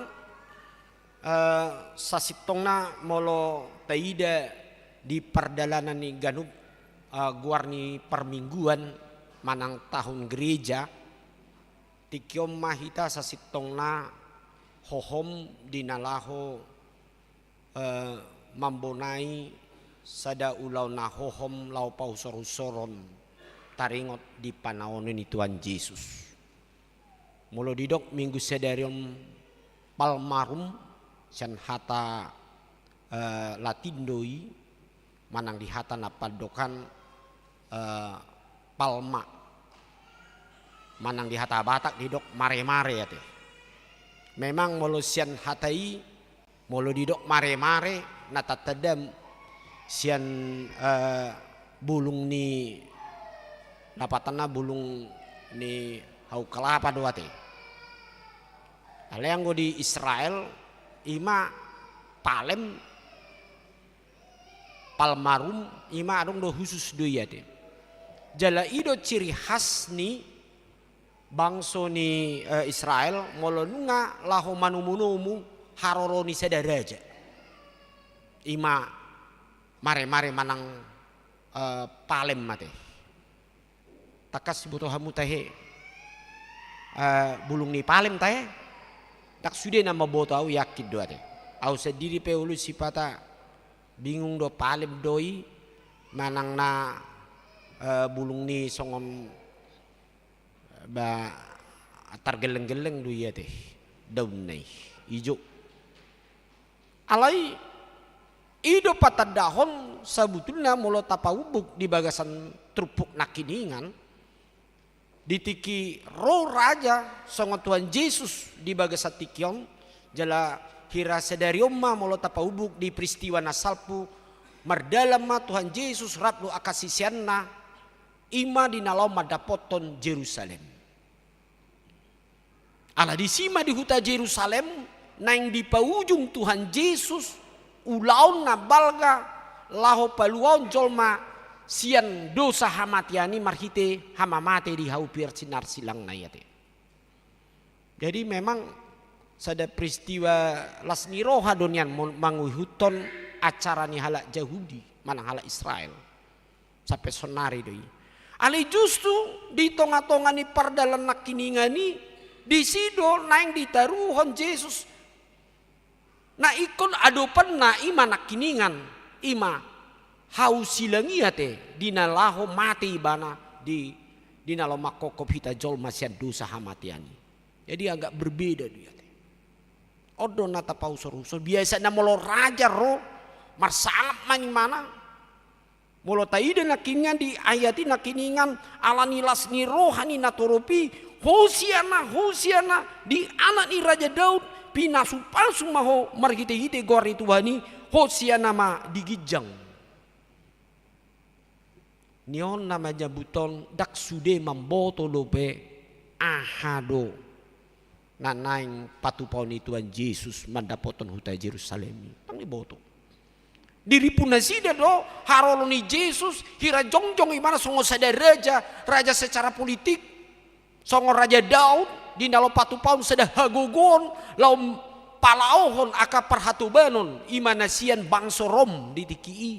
eh, sasintongna molo taida di pardalanan ni ganup, eh, goar ni parmingguan manang tahun gereja, tingki on ma hita sasintongna hohom di na laho eh, mambonai sada ulaon na hohom laho pausor-usoron taringot di panaonon ni Tuhan Jesus. Molo didok minggu sadari on Palmarum, sian hata, eh, Latin do i, manang di hata na pandohan, eh, palma. Manang di hata Batak didok mare-mare ate. Memang molo sian hata i, molo didok mare-mare, na tatanda sian, eh, bulung ni, lapatanna bulung ni hau kelapa do ate. Alai anggo di Israel, i ma palem, palmarum, i ma adong do khusus do i ate. Jala i do ciri khas ni bangso ni, eh, Israel, molo nunga laho manomu-nomu haroro ni sada raja. I ma mare-mare manang, eh, palem ate. Tangkas diboto hamu tahe, eh, bulung ni palem tahe? Ndang sude na mamboto au, yakin do ate. Au sandiri pe olo sipata bingung do, palem do i manang na, eh, bulung ni songon, eh, ba, targelleng-gelleng do i ate. daunna i, ijo. Alai i do patandahon sabutulna molo tapaumbuk di bagasan turpuk nangkiningan, di tingki ro raja songon Tuhan Jesus di bagasan tingki on, jala hira sadari on ma molo tapaumbuk di peristiwa na salpu, mardalan ma Tuhan Jesus rap dohot angka siseanna, i ma di na laho mandapothon Jerusalem. Ala disi ma di huta Jerusalem naeng dipaujung Tuhan Jesus ulaon na balga laho paluaon jolma sian dosa hamatean i marhite hamamate di hau piarsinarsilangna i ate. Jadi memang sada peristiwa las ni roha do nian mon-, mangihuthon acara ni halak Jahudi manang halak Israel. Sampe sonari do i. Alai justru di tongatonga ni pardalan nangkiningan i, disi do naeng ditaruhon Jesus na ingkon adopanna i ma nangkiningan, i ma hau silang i ate, di na laho mate ibana di, di na laho mangkophop hita jolma sian dosa hamatean i. Jadi agak berbeda do i ate. On do na tapausorusor, biasana molo raja ro marsangap ma ibana. Molo taida nangkiningan di ayat i nangkiningan, ala ni las ni roha ni natorop i, Hosiana, Hosiana di anak ni Raja Daud, pinasupasu ma ho marhitehite goar ni Tuhan i, Hosiana ma di ginjang. Ni on na manjabut on, ndang sude mamboto dope aha do na naeng patupaon ni Tuhan Jesus mandapothon huta Jerusalem i. Ndang diboto. Diripun nasida do haroro ni Jesus, hira jongjong ibana songon sada raja, raja secara politik, songon Raja Daud, di na laho patupaon sada hagogoon, laho palaohon angka parhatobanon, i ma na sian bangso Rom di tingki i.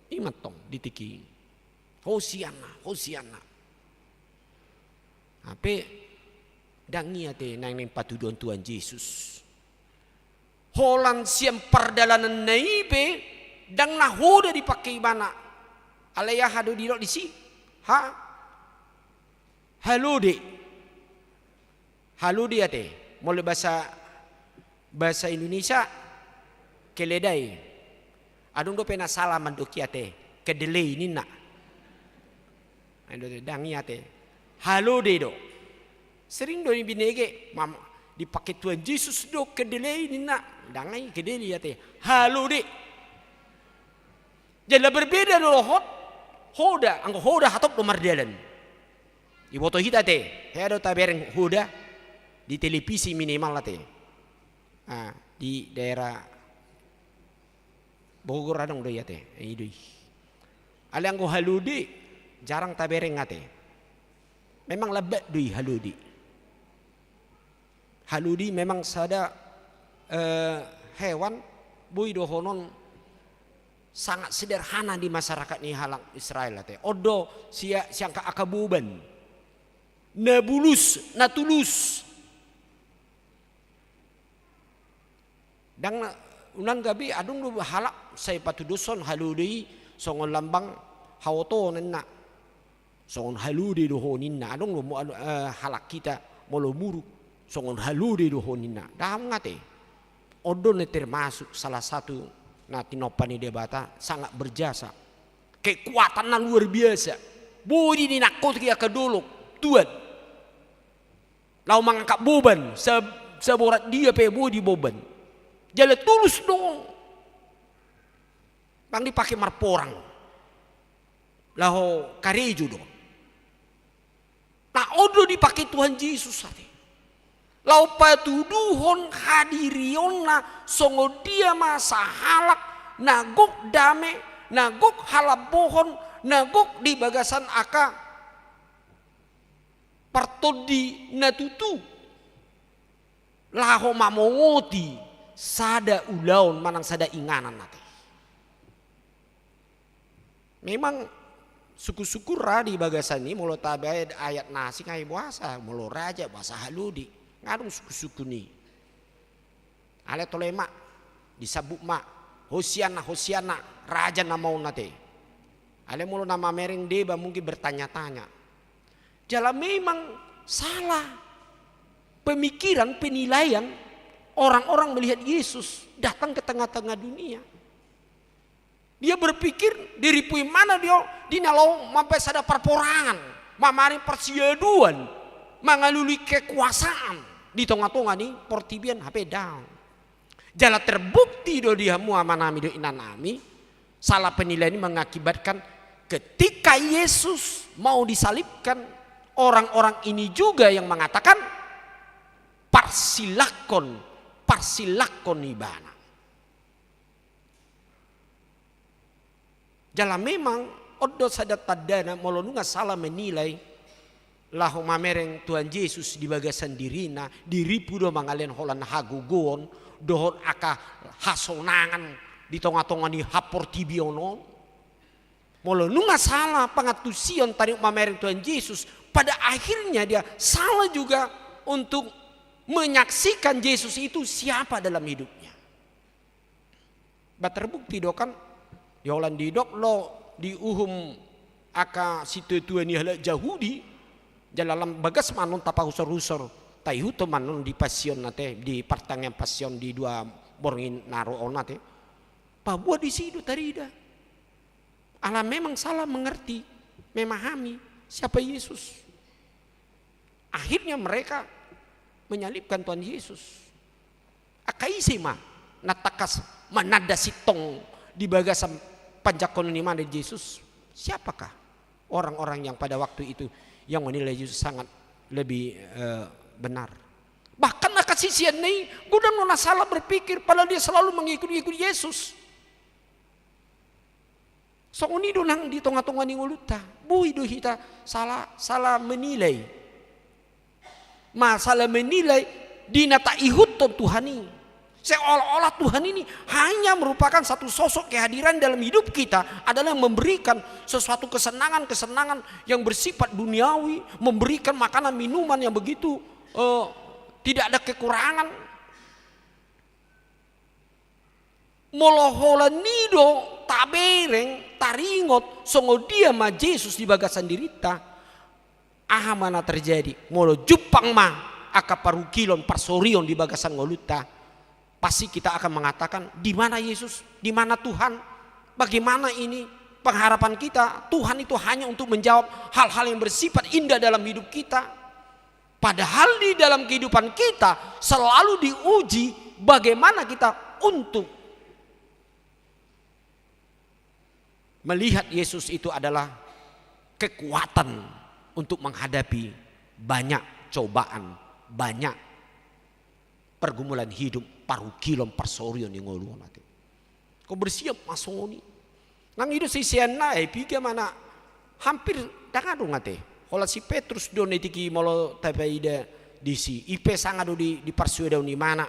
I ma tong di tingki i. Hosiana, Hosiana. Hape ndang i ate naeng, naeng patuduhon Tuhan Jesus. Holan sian pardalananna i pe ndang na hoda dipangke ibana. Alai aha do didok disi? Ha? Halode. Halode ate. Molo bahasa, bahasa Indonesia, keledai. Adong dope na sala mandok i ate, kedelai ninna. Ai do ate, ndang i ate. Halode do. Sering do i binege, mam-, dipangke Tuhan Jesus do kedelai ninna. Ndang i kedelai ate. Halode. Jala berbeda do dohot hoda, anggo hoda hatop do mardalan. Iboto hita ate, hea do tabereng hoda di televisi minimal ate. Ah, di daerah Bogor adong do i ate, i do i. Alai anggo halode jarang tabereng ate. Memang lambat do i halode. Halode memang sada, eh, hewan boi dohonon sangat sederhana di masyarakat ni halak Israel ate. On do sia-, siangka angka boban. Na bulus, na tulus. Ndang na, unang gabe adong do halak sai patudoshon halode i songon lambang haotoon ninna. Songon halode do ho ninna. Adong do mo-, anu, eh, halak hita molo muruk songon halode do ho ninna. Ndang ate. On do na termasuk salah satu na tinompa ni Debata sangat berjasa. Kekuatan na luar biasa. Boi di ninangkoti angka dolok. Tuan. Laho mangangkat boban, sa-, saborat dia pe boi di boban. Jala tulus do. Ndang dipake marporang. Laho karejo do. Na on do dipake Tuhan Jesus ate. Laho patuduhon hadirionna songon dia ma sahalak na gok dame, na gok halambohon, na gok di bagasan angka partondi na tutu laho mamongoti sada ulaon manang sada inganan ate. Memang sungkun-sungkun ra di bagasan i molo tabaen ayat na asing ai boasa molo raja boasa halode. Nga adong sungkun-sungkun i. Alai tole ma, disambut ma, Hosianna, Hosianna, raja na maon ate. Alai molo na mamereng deba mungkin bertanya-tanya. Jala memang salah. pemikiran, penilaian orang-orang melihat Yesus datang ke tengah-tengah dunia. Dia berpikir, diripui ma na dia, di na laho mambaen sada parporangan, mamereng parsiaduan, mangalului kekuasaan di tonga-tonga ni portibi on, hape daong. Jala terbukti do di hamu amanami dohot inanami, salah penilaian ini mengakibatkan ketika Yesus mau disalibkan, orang-orang ini juga yang mengatakan, "Parsilangkon, parsilangkon ibana." Jala memang on do sada tandana, molo nunga salah menilai laho mamereng Tuhan Jesus di bagasan dirina, diripu do mangalehon holan hagogoon dohot angka hasonangan di tonga-tonga ni haportibion on. Molo nunga salah pangantusion taringot mamereng Tuhan Jesus, pada akhirnya dia salah juga untuk menyaksikan Jesus itu siapa dalam hidupnya. Ba terbukti do kan, di holan didok do diuhum angka situatua ni halak Jahudi, jala lam bagas ma annon tapahusor-husor, taihuthon ma annon di Pasion ate, di partangiangan Pasion di dua borngin na ro on ate. Paboa disi do tarida. Ala memang salah mengerti, memahami siapa Yesus. Akhirnya mereka menyalibkan Tuhan Yesus. Angka ise ma na tangkas mananda sintong di bagasan panjangkonon ni ibana di Jesus? Siapakah orang-orang yang pada waktu itu yang menilai Yesus sangat lebih, eh, benar? Bahkan angka siseanna i godang do na salah berpikir, padahal dia selalu mengikut-ikut Yesus. Songon i do nang di tonga-tonga ni ngolunta. Boi do hita salah, salah menilai. Ma salah menilai di na taihuthon Tuhan i. Seolah-olah Tuhan ini hanya merupakan satu sosok kehadiran dalam hidup kita, adalah memberikan sesuatu kesenangan-kesenangan yang bersifat duniawi, memberikan makanan minuman yang begitu, eh, tidak ada kekurangan. Molo holan i do tabereng, taringot songon dia ma Jesus di bagasan dirinta, aha ma na terjadi? Molo jumpang ma angka parungkilon, parsorion di bagasan ngolunta, pasti kita akan mengatakan, "Di mana Yesus? Di mana Tuhan? Bagaimana ini?" Pengharapan kita, Tuhan itu hanya untuk menjawab hal-hal yang bersifat indah dalam hidup kita. Padahal di dalam kehidupan kita selalu diuji bagaimana kita untuk melihat Yesus itu adalah kekuatan untuk menghadapi banyak cobaan, banyak pergumulan hidup, parungkilon, parsorion di ngolu on ate. Ingkon bersiap ma songon i. Nang i do siseanna, eh, piga ma na hampir ndang adong ate. Holan si Petrus do na i tingki molo tapaida disi. I pe sanga do di, di parsuadaon ibana.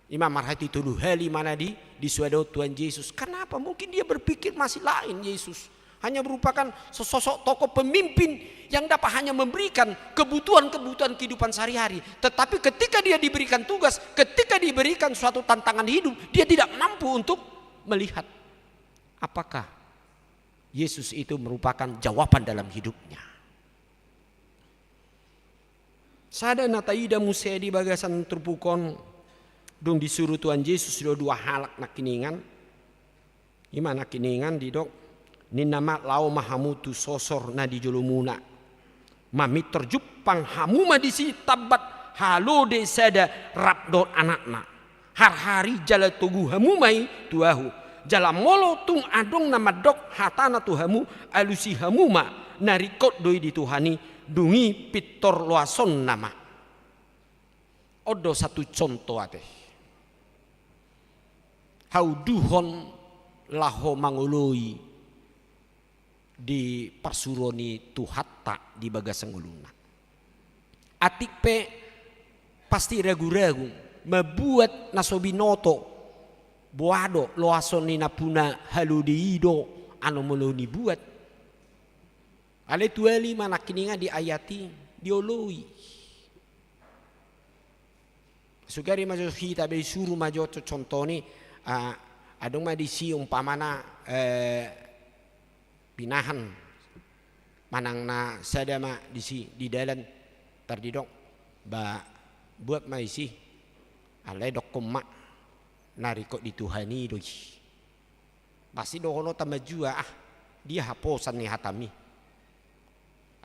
I ma marhati tolu hali ibana di, disuadaon Tuhan Jesus. Kenapa? Mungkin dia berpikir masih lain Yesus. Hanya merupakan sesosok tokoh pemimpin yang dapat hanya memberikan kebutuhan-kebutuhan kehidupan sehari-hari. Tetapi ketika dia diberikan tugas, ketika diberikan suatu tantangan hidup, dia tidak mampu untuk melihat apakah Yesus itu merupakan jawaban dalam hidupnya. Sada na taida muse di bagasan turpuk on, dung disuru Tuhan Jesus do dua halak nangkiningan. I ma nangkiningan didok, ninna ma, "Laho ma hamu tu sosor na di jolomuna." Mamintor jumpang hamu ma disi tambat halode sada rap dohot anakna. Harhari jala togu hamu ma i tu ahu. Jala molo tung adong na mandok hatana tu hamu, alusi hamu ma, na ringkot do i di Tuhan i, dung i pintor loasonna ma. On do satu contoh ate. Hauduhon laho mangoloi di parsuruon ni Tuhanta di bagasan ngoluna. Atik pe pasti ragu-ragu, mambuat na so binoto, boha do loason ni nampuna halode i do, anon molo nibuat. Alai tuali ma nangkiningan di ayat i, dioloi. Sugari ma jo hita be disuru ma jo co-, contoh ni, ah, adong ma disi umpamana, eh, pinahan manang na sada ma disi di dalan tardidok ba Buat ma isi, alai dokkon ma, na ringkot di Tuhan i do i. Pasti dohononta ma jua, ah, dia haposan ni hatami.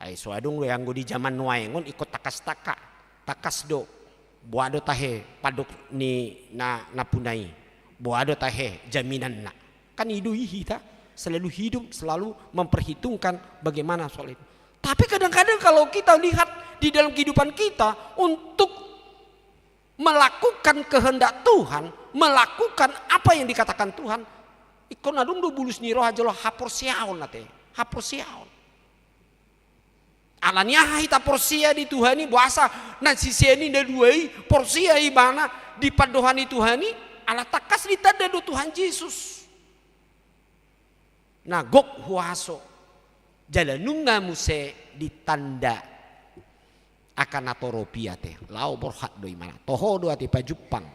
Ai so adong do i anggo di jaman nuaeng on ingkon tangkas tangkas, tangkas do. Boha do tahe pandok ni na, nampuna i. Boha do tahe jaminanna. Kan i do i hita selalu hidup, selalu memperhitungkan bagaimana soal itu. Tapi kadang-kadang kalau kita lihat di dalam kehidupan kita, untuk melakukan kehendak Tuhan, melakukan apa yang dikatakan Tuhan, ingkon adong do bulus ni roha jolo haporseaon ate, haporseaon. Ala ni aha hita porsea di Tuhan i, boasa na sisean i na dua i porsea ibana di pandohan ni Tuhan i, ala tangkas ditanda do Tuhan Jesus. Na gok huaso, jala nunga muse ditanda angka natorop i ate, laho borhat do ibana, toho do ate pajumpang.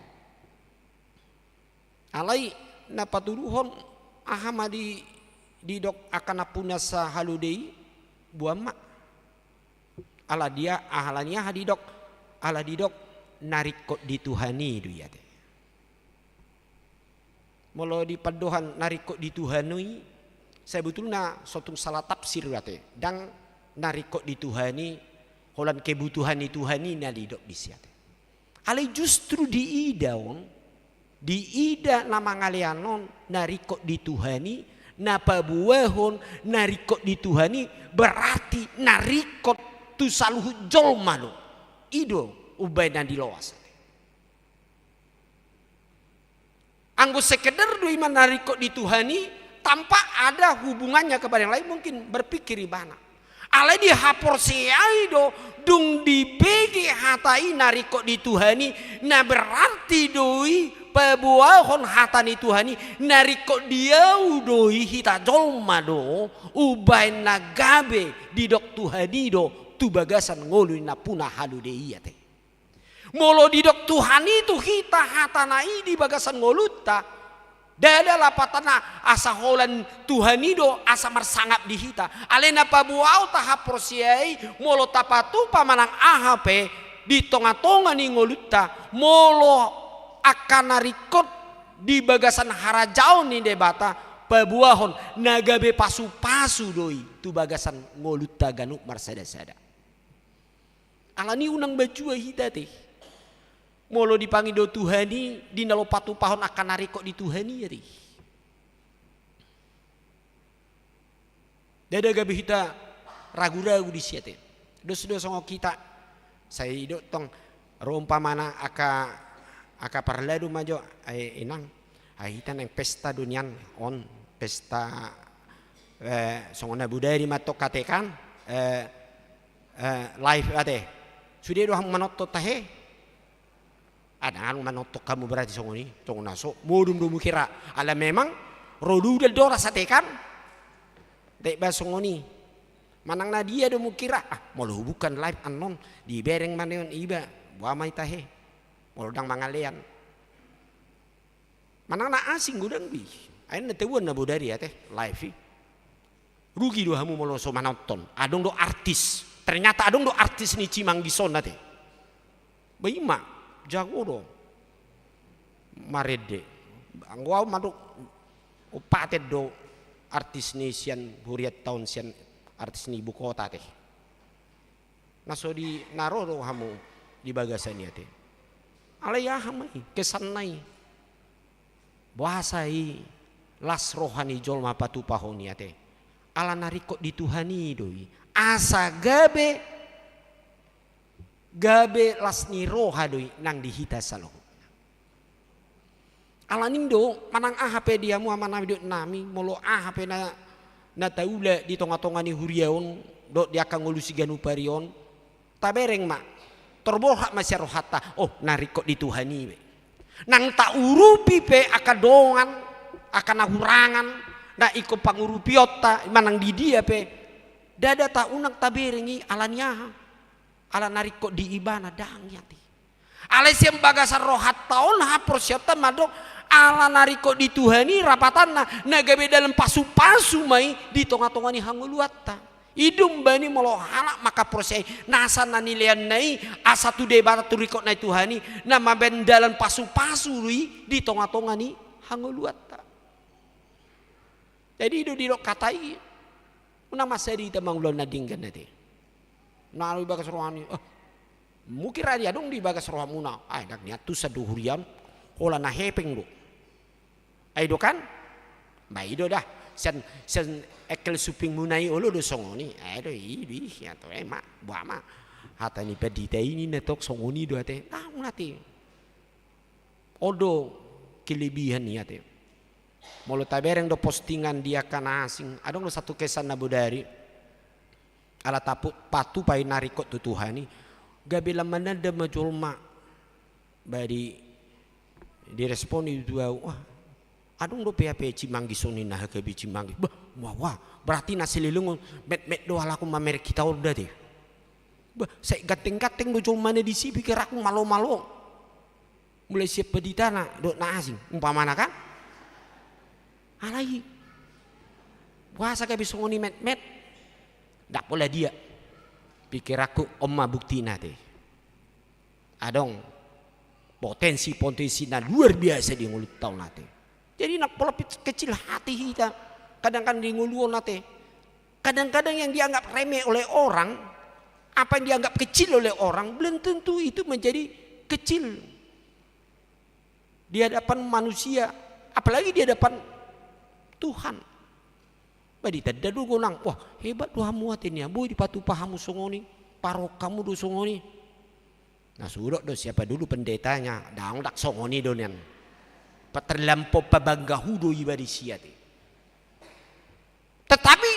Alai na patuduhon aha ma di, didok angka nampuna sahalode i, boan ma. Ala dia, ala ni aha didok, ala didok na ringkot di Tuhan i do i ate. Molo di pandohan na ringkot di Tuhan i, sebetulna so tung salah tafsir ate, ndang na ringkot di Tuhan i, holan kebutuhan ni Tuhan i na didok disi ate. Alai justru diida on, diida na mangalean on na ringkot di Tuhan i, na paboahon na ringkot di Tuhan i, berarti na ringkot tu saluhut jolma do. I do umbahen na diloas. Anggo sekedar do i ma na ringkot di Tuhan i, tanpa ada hubungannya kepada yang lain, mungkin berpikir ibana. Alai dihaporseai do, dung dibege hata i na ringkot di Tuhan i, na berarti do i paboahon hata ni Tuhan i, na ringkot di ahu do i, hita jolma do, umbahen na gabe didok Tuhan i do tu bagasan ngolu ni nampuna halode i ate. Molo didok Tuhan i tu hita hatana i di bagasan ngolunta, ndada lapatanna asa holan Tuhan i do asa marsangap di hita. Alai na paboahon tahaporseai, molo tapatupa manang aha pe di tongatonga ni ngolunta, molo angka na ringkot di bagasan harajaon ni Debata, paboahon na gabe pasupasu do i tu bagasan ngolunta ganup marsadasada. Ala ni unang bajua hita ate, molo dipangido Tuhan i di na laho patupahon angka na ringkot di Tuhan i ate. Ndada gabe hita raguragu disi ate. Dos do songon hita, sai didok tong ro umpamana angka, angka parladu ma jo, ai inang, ai hita naeng pesta do nian on, pesta, eh, songon na bodari ma tong ate kan, eh, eh, live ate. Sude do hamu manonton tahe? Ah, ndang adong manonton hamu berarti songon i, songon na so modom do hamu hira. Ala memang ro do udan do rasa ate kan. Ndang ba songon i. Manang na dia do hamu hira, ah, molo hubuka live annon, dibereng ma nian iba, boha ma i tahe. Molo ndang mangalean. Manang na asing godang do i. Ai na tauan na bodari ate, live i. Rugi do hamu molo so manonton. Adong do artis. Ternyata adong do artis ni Cimanggis on ate. Ba i ma, jago do. Marende. Anggo au mandok, umpaten do artis ni sian hurianta on, sian artis ni ibu kota ate. Na so di na ro do hamu di bagasan i ate. Alai aha ma i kesanna i? Boasa i las roha ni jolma patupahon i ate? Ala na ringkot di Tuhan i do i. Asa gabe, gabe las ni roha do i nang di hita saluhutna. Ala ni i do, manang aha pe di hamu amanami dohot inanami, molo aha pe na, na taula di tongatonga ni huria on, dohot di angka ngolu siganup ari on, tabereng ma, tor borhat ma sian rohanta, oh, na ringkot di Tuhan i be. Nang taurupi pe angka dongan, angka na hurangan, na ingkon pangurupionta, manang di dia pe, ndada ta unang tabereng i, ala ni aha? Ala na ringkot di ibana, ndang i ate. Alai sian bagasan rohanta on haporseaonta mandok, ala na ringkot di Tuhan i rapatanna, na gabe dalan pasupasu ma i di tongatonga ni hangoluanta. I do umbahen i molo halak mangkaporseai nasa na nileanna i asa tu Debata, tu ringkot ni Tuhan i, na mambahen dalan pasupasu do i di tongatonga ni hangoluanta. Jadi i do didok hata i, unang mansai hita mangulahon na denggan ate. Na adong di bagas rohani, eh, mungkin radi adong di bagas rohamuna, ai ndang nian tusan do huriaon, holan na hepeng do. Ai do kan? Ba i do da. Sian, sian engkel supingmuna i olo do songon i. Ai do i, i, i, ato, eh, ma, boha ma. Hata ni pandita i ninna tong songon i do ate. Nah, unang ate. On do kelebihan i ate. Molo tabereng do postingan di angka na asing, adong do satu kesan na bodari. Ala tapu-, patupa i na ringkot tu Tuhan i, gabe lam mananda ma jolma. Ba di, direspon i tu au, wah, adong dope hape cimanggis on ninna, gabe cimanggis. Bah, wah, wah, berarti na saleleng on metmet do halak on mamereng hita on da ate. Bah, sai ganteng-ganteng do jolmana disi, pikkiranku malo-malo. Mulai sian panditana dohot na asing, umpamana kan? Alai boasa gabe songon i metmet? Ndang pola dia. Pikkiranku on ma buktina ate. Adong potensi-potensi na luar biasa di ngolunta on ate. Jadi ndang pola pit-, kecil hati hita kadang-kadang di ngolu on ate. Kadang-kadang yang dianggap remeh oleh orang, apa yang dianggap kecil oleh orang, belum tentu itu menjadi kecil di hadapan manusia, apalagi di hadapan Tuhan. Ba ditanda do gonang, wah, hebat do hamu ate nian, boi dipatupa hamu songon i, parrohahon hamu do songon i. Na sudok do siapa dulu pendetanya, ndang, ndang songon i do nian. Pa-, terlampau pabangga hu do iba disi ate. Tetapi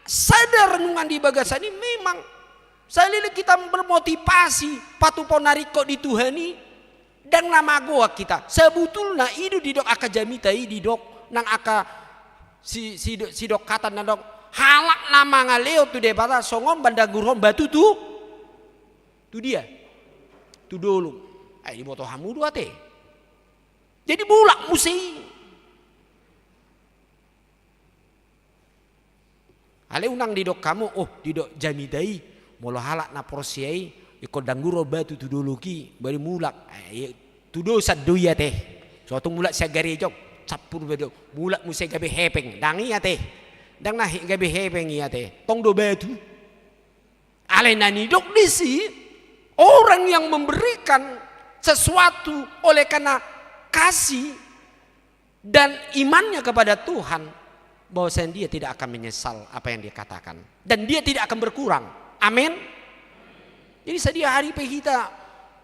sada renungan di bagasan i memang saleleng hita bermotivasi patupaon na ringkot di Tuhan i, ndang na magoak hita. Sabutulna i do didok angka jamita i, didok nang angka si-, si-, sidok hata na dok, halak na mangalehon tu Debata songon mandanggurhon batu tu, tu dia? Tu dolok. Ai diboto hamu do ate. Jadi mulak muse i. Alai unang didok hamu, oh, didok jamita i, molo halak na porsea i ingkon danggur on batu tu dolok i baru mulak. Eh, i, tudosan do i ate. So tung mulak sian gareja on, campur be do, mulak muse gabe hepeng. Ndang i ate. Ndang na he-, gabe hepeng i ate. Tong do batu. Alai na nidok disi, orang yang memberikan sesuatu oleh karena kasih dan imannya kepada Tuhan, bahwasanya dia tidak akan menyesal apa yang dia katakan. Dan dia tidak akan berkurang. Amin. Jadi sadihari pe hita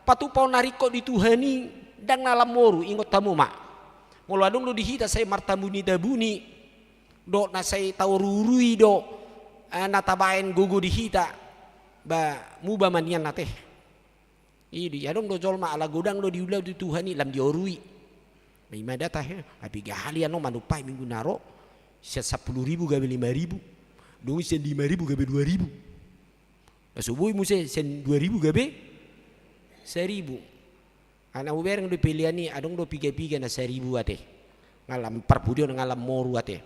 patupaon na ringkot di Tuhan i, ndang na lam moru, ingot hamu ma. Molo adong do di hita sai martabuni-tabuni, dohot na sai taoru-orui do, eh, na tabaen gogo di hita, ba muba ma nian ate. I do, adong do jolma ala godang do diula di Tuhan i lam diorui. Ima da tahe, ai piga hali annon manumpahi minggu na ro, sian sampulu ribu gabe lima ribu, dung i sian lima ribu gabe dua ribu. Na so boi muse sian dua ribu gabe saribu. Ai na hubereng do pelean i, adong do piga-piga na saribu ate. Nga lam parpudi on, nga lam moru ate.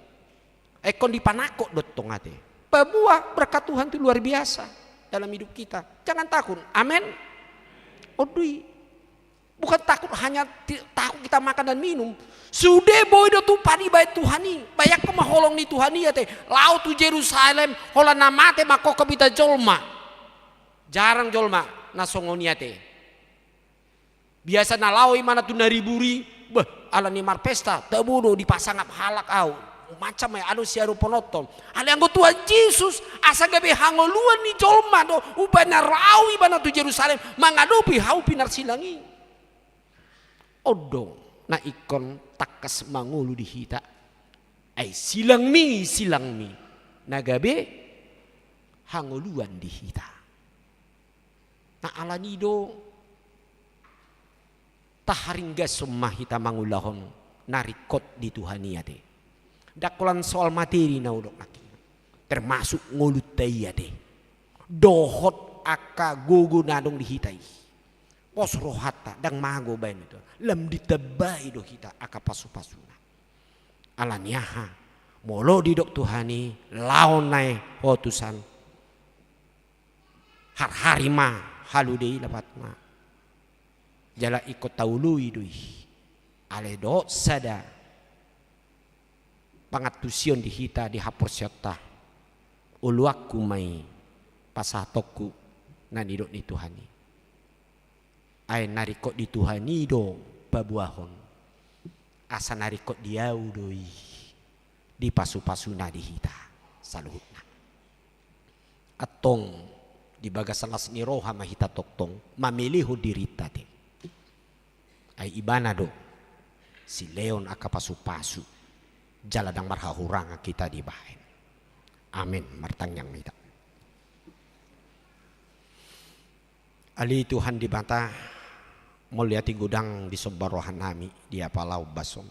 Ingkon dipanangkok do tong ate. Paboa berkat Tuhan itu luar biasa dalam hidup kita. Jangan takut. Amin. On do i. Bukan takut hanya ti-, takut kita makan dan minum. Sude boi do tupa dibaen Tuhan i. Bayangkon ma holong ni Tuhan i ate. Laho tu Jerusalem, holan na mate mangkophop hita jolma. Jarang jolma na songon i ate. Biasa na laho ibana tu na ribur i, beh, ala ni marpesta, tabo do dipasangap halak au. Macam ma i, adong siadopononta. Alai anggo Tuhan Jesus, asa gabe hangoluan ni jolma do, umbahen na laho ibana tu Jerusalem, mangadopi hau pinarsilang i. On do na ingkon tangkas mangolu di hita. Ai silangmi, silangmi, na gabe hangoluan di hita. Na ala ni i do, taharinggashon ma hita mangulahon na ringkot di Tuhan i ate. Ndang holan soal materi na hudok nangkin, termasuk ngolunta i ate. Dohot angka gogo na adong di hita i. Pos rohanta, ndang mago baen itu. Lam ditambai do hita angka pasupasuna. Ala ni aha? Molo didok Tuhan i, laho nai ho tusan, Harhari ma halu do i lapatna. Jala ingkon taoloi do i. Alai dohot sada pangantusion di hita di haporseaonta. Oloanku ma i pasahatonku na nidok ni Tuhan i. Ai na ringkot di Tuhan i do paboahon. Asa na ringkot di ahu do i di pasu-pasuna di hita saluhutna. Antong di bagasan las ni roha ma hita tongtong mamelehon dirinta te. Ai Ibana do silehon angka pasu-pasu jala ndang marhahurangan hita dibahen. Amen. Martangiang ma hita. Ale Tuhan Debata, mauliate godang disomba rohanami di apala ombas on.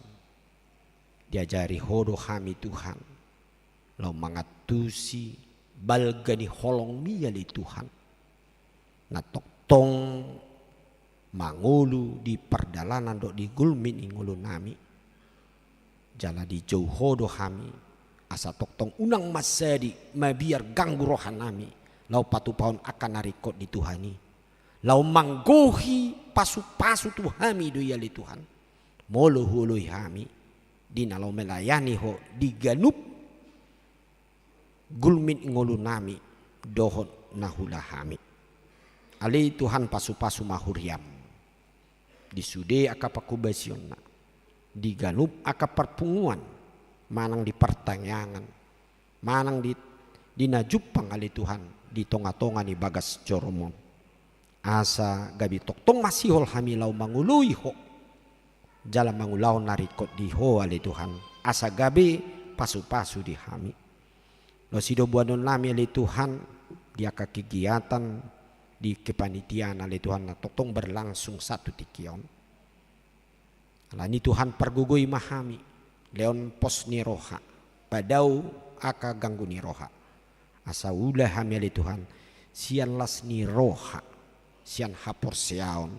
Diajari Ho do hami Tuhan laho mangantusi balga ni holong-Mi ale Tuhan, na tongtong mangolu di pardalanan dohot di gulmit ni ngolunami. Jala dijou Ho do hami asa tongtong unang mansadi mabiar ganggu rohanami laho patupahon angka na ringkot di Tuhan i. Laho manggohi pasu-pasu tu hami do i ale Tuhan. Molo huoloi hami di na laho melayani Ho di ganup gulmit ngolunami dohot na huulahami. Ale Tuhan, pasu-pasu ma huriam di sude angka pangkobasionna, di ganup angka parpunguan, manang di partangiangan, manang di, di na jumpang ale Tuhan di tonga-tonga ni bagas joroM on. Asa gabe tongtong masihol hami laho mangoloi Ho jala mangulahon na ringkot di Ho ale Tuhan, asa gabe pasu-pasu di hami. Laos i do boanonnami ale Tuhan di angka kegiatan di kepanitiaan ale Tuhan na tongtong berlangsung sahat tu tingki on. Alani Tuhan pargogoi ma hami, lehon pos ni roha, padao angka ganggu ni roha. Asa ula hami ale Tuhan sian las ni roha, sian haporseaon,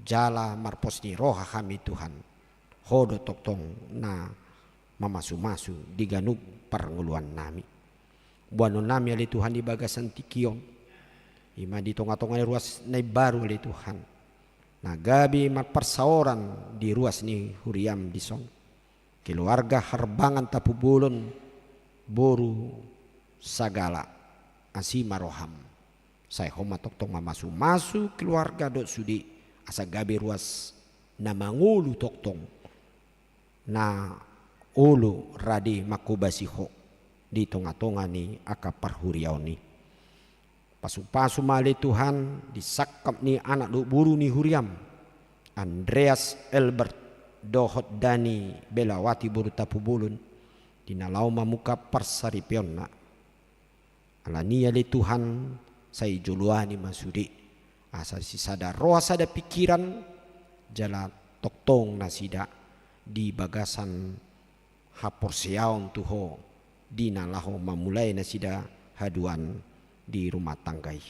jala marpos ni roha hami Tuhan. Ho do tongtong na mamasu-masu di ganup parngoluannami. Boanonnami ale Tuhan di bagasan tingki on, i ma di tonga-tonga ni ruas na imbaru ale Tuhan, na gabe marparsaoran di ruas ni huriam dison, keluarga Harbangan Tapubolon boru Sagala. Asi ma roham, sai Ho ma tongtong mamasu-masu keluarga dohot sude, asa gabe ruas na mangolu tongtong, na olo rade mangkobasi Ho di tonga-tonga ni angka parhuriaon i. Pasu-pasu ma ale Tuhan di sangkap ni anak dohot boru ni huriam, Andreas Elbert dohot Dani Belawati boru Tapubolon, di na laho mamungka parsaripeonna. Alani i ale Tuhan, sai joloani ma sude, asa sisada roha sada pingkiran, jala tongtong nasida di bagasan haporseaon tu Ho, di na laho mamulai nasida haduan di rumah tangga i.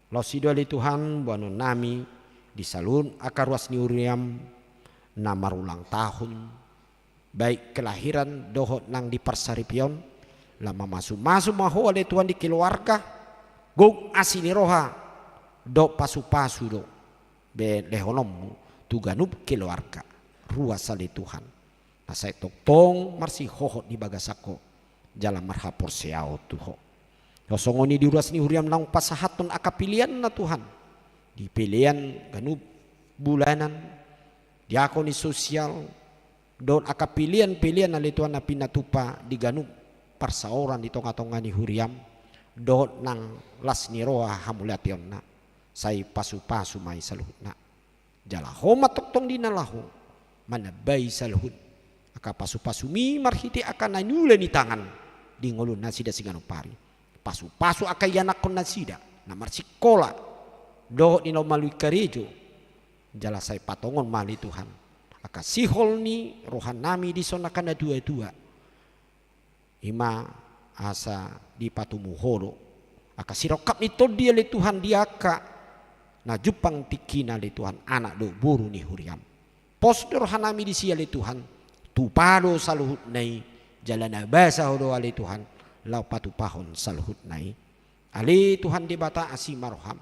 Laos i do ale Tuhan, boanonnami di saluhut angka ruas ni huriam na marulang tahun, baik kelahiran dohot nang di parsaripeon, laho mamasu-masu ma Ho ale Tuhan di keluarga, gok asi ni roha, dohot pasu-pasu do be lehononmu tu ganup keluarga, ruas ale Tuhan. Na sai tongtong marsihohot di bagasan Ho, jala marhaporseaon tu Ho. Laos songon i di ruas ni huriam naung pasahathon angka peleanna Tuhan, di pelean ganup bulanan, diakon ni sosial, dohot angka pelean-pelean ale Tuhan na pinatupa di ganup parsaoran di tonga-tonga ni huriam, dohot nang las ni roha hamuliateonna, sai pasu-pasu ma i saluhutna. Jala Ho ma tongtong di na laho manambai saluhut angka pasu-pasumi marhite angka na niula ni tangan di ngolunasida siganup ari. Pasu-pasu angka ianakkonnasida na marsikola dohot di na ummalu i karejo. Jala sai patongon ma ale Tuhan angka sihol ni rohanami dison angka na tua-tua, i ma asa dipatumu Ho do angka sirongkap ni tondi ale Tuhan di angka na jumpang tingkina ale Tuhan, anak dohot boru ni huriam. Pos do rohanami disi ale Tuhan, tupa do saluhutna i, jala na basa Ho do ale Tuhan laho patupahon saluhutna i. Ale Tuhan Debata, asi ma roham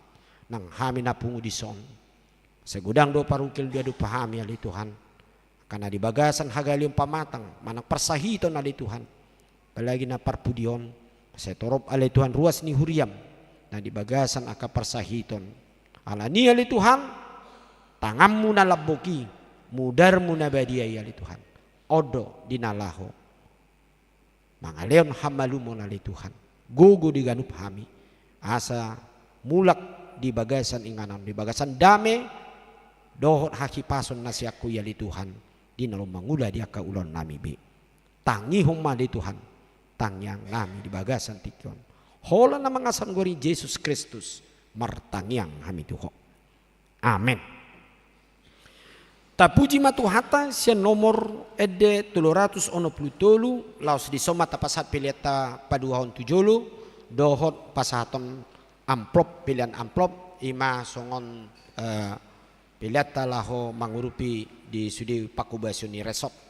nang hami na pungu dison. Sai godang do parungkil di adopan hami, ale Tuhan. Angka na di bagasan hagaleon pamatang manang parsahiton, ale Tuhan. Apalagi na parpudi on, sai torop, ale Tuhan, ruas ni huriam na di bagasan angka parsahiton. Alani i, ale Tuhan, tanganmu na lambok i, mudarmu na badia i, ale Tuhan, on do di na laho mangalehon hamalumon, ale Tuhan. Gogo di ganup hami, asa mulak di bagasan inganan, di bagasan dame dohot hahipason na sian Ho i, ale Tuhan, di na laho mangula di angka ulaonnami be. Tangihon ma, ale Tuhan, tangiangnami di bagasan tingki on. Holan na mangasa, goar ni Jesus Kristus, martangiang hami tu Ho. Amen. Tapuji ma Tuhanta. Sian nomor ende tolu ratus onom pulu tolu, laos dison ma tapasahat pelean na paduahon tu jolo, dohot pasahaton amplop, pelean amplop, i ma songon, eh, pelean na laho mangurupi di sude pangkobasion ni resort.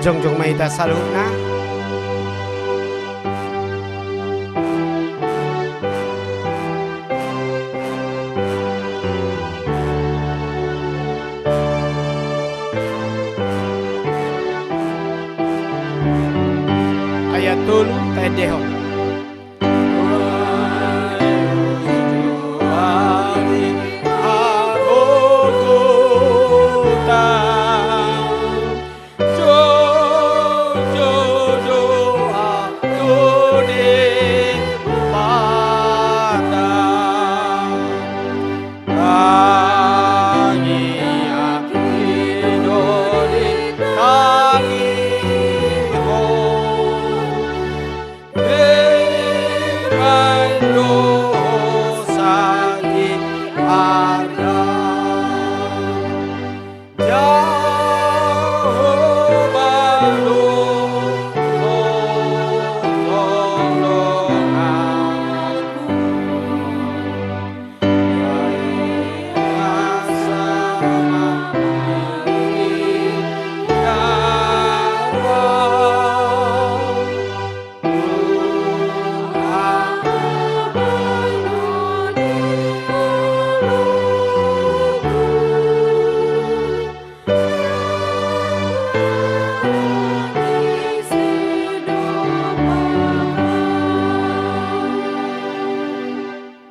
Jongjong ma hita saluhutna. Dehon.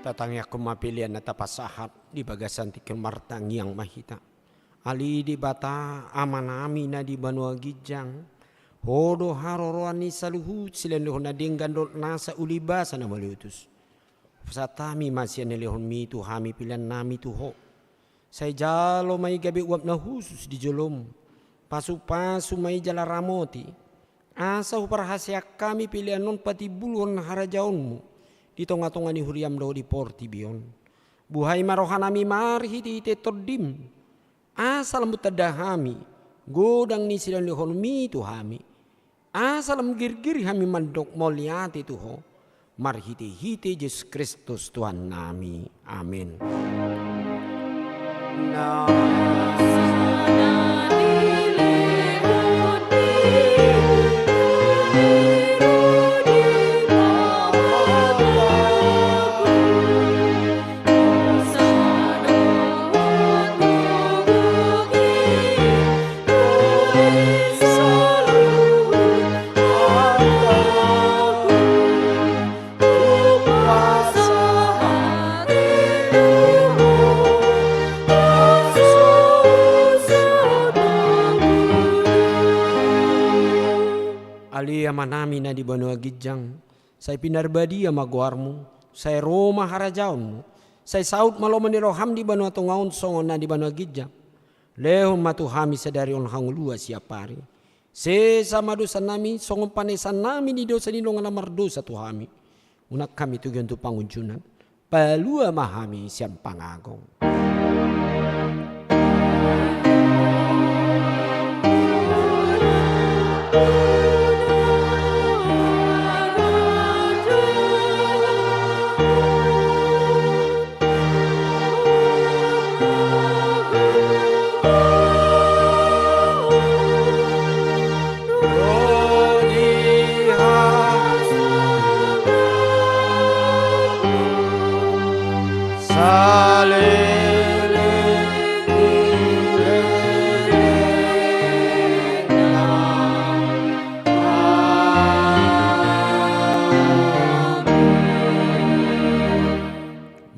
Tatangiangkon ma pelean na tapasahat di bagasan tingki on. Martangiang ma hita. Ale Debata, Amanami na di banua ginjang, Ho do haroroan ni saluhut silehonlehon na denggan dohot nasa ulibasa na mauliutus. Hupasahat hami ma sian lehonmi tu hami peleannami tu Ho. Sai jalo ma i gabe uap na hushus di jolom. Pasupasu ma i jala ramoti, asa huparhaseang hami pelean on patimbulhon harajaonmu di tongatonga ni huriam dohot di portibi on. Buhai ma rohanami marhitehite Tondim, asa lam tanda hami godang ni silehonlehonmi tu hami, asa lam girgir hami mandok mauliate tu Ho, marhitehite Jesus Kristus Tuhannami. Amen. Ale Amanami na di banua ginjang, sai pinarbadia ma goarmu, sai ro ma harajaonmu, sai saut ma lomo ni roham di banua tonga on songon na di banua ginjang. Lehon ma tu hami sadari on hangoluan siapari. Sesa ma dosanami songon panesannami ni dosa ni dongan na mardosa tu hami. Unang hami togihon tu pangunjunan. Palua ma hami sian pangago.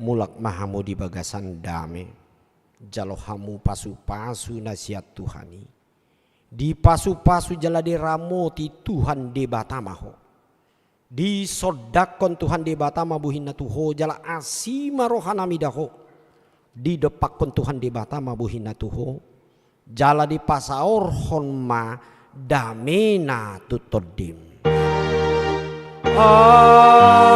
Mulak ma hamu di bagasan dame, jalo hamu pasupasu na sian Tuhan i. Dipasupasu jala diramoti Tuhan Debata ma ho. Disondangkon Tuhan Debata ma bohina tu ho, jala asi ma rohanami da ho. Didompakkon Tuhan Debata ma bohina tu ho, jala dipasaorhon ma damena tu tondim. Amen.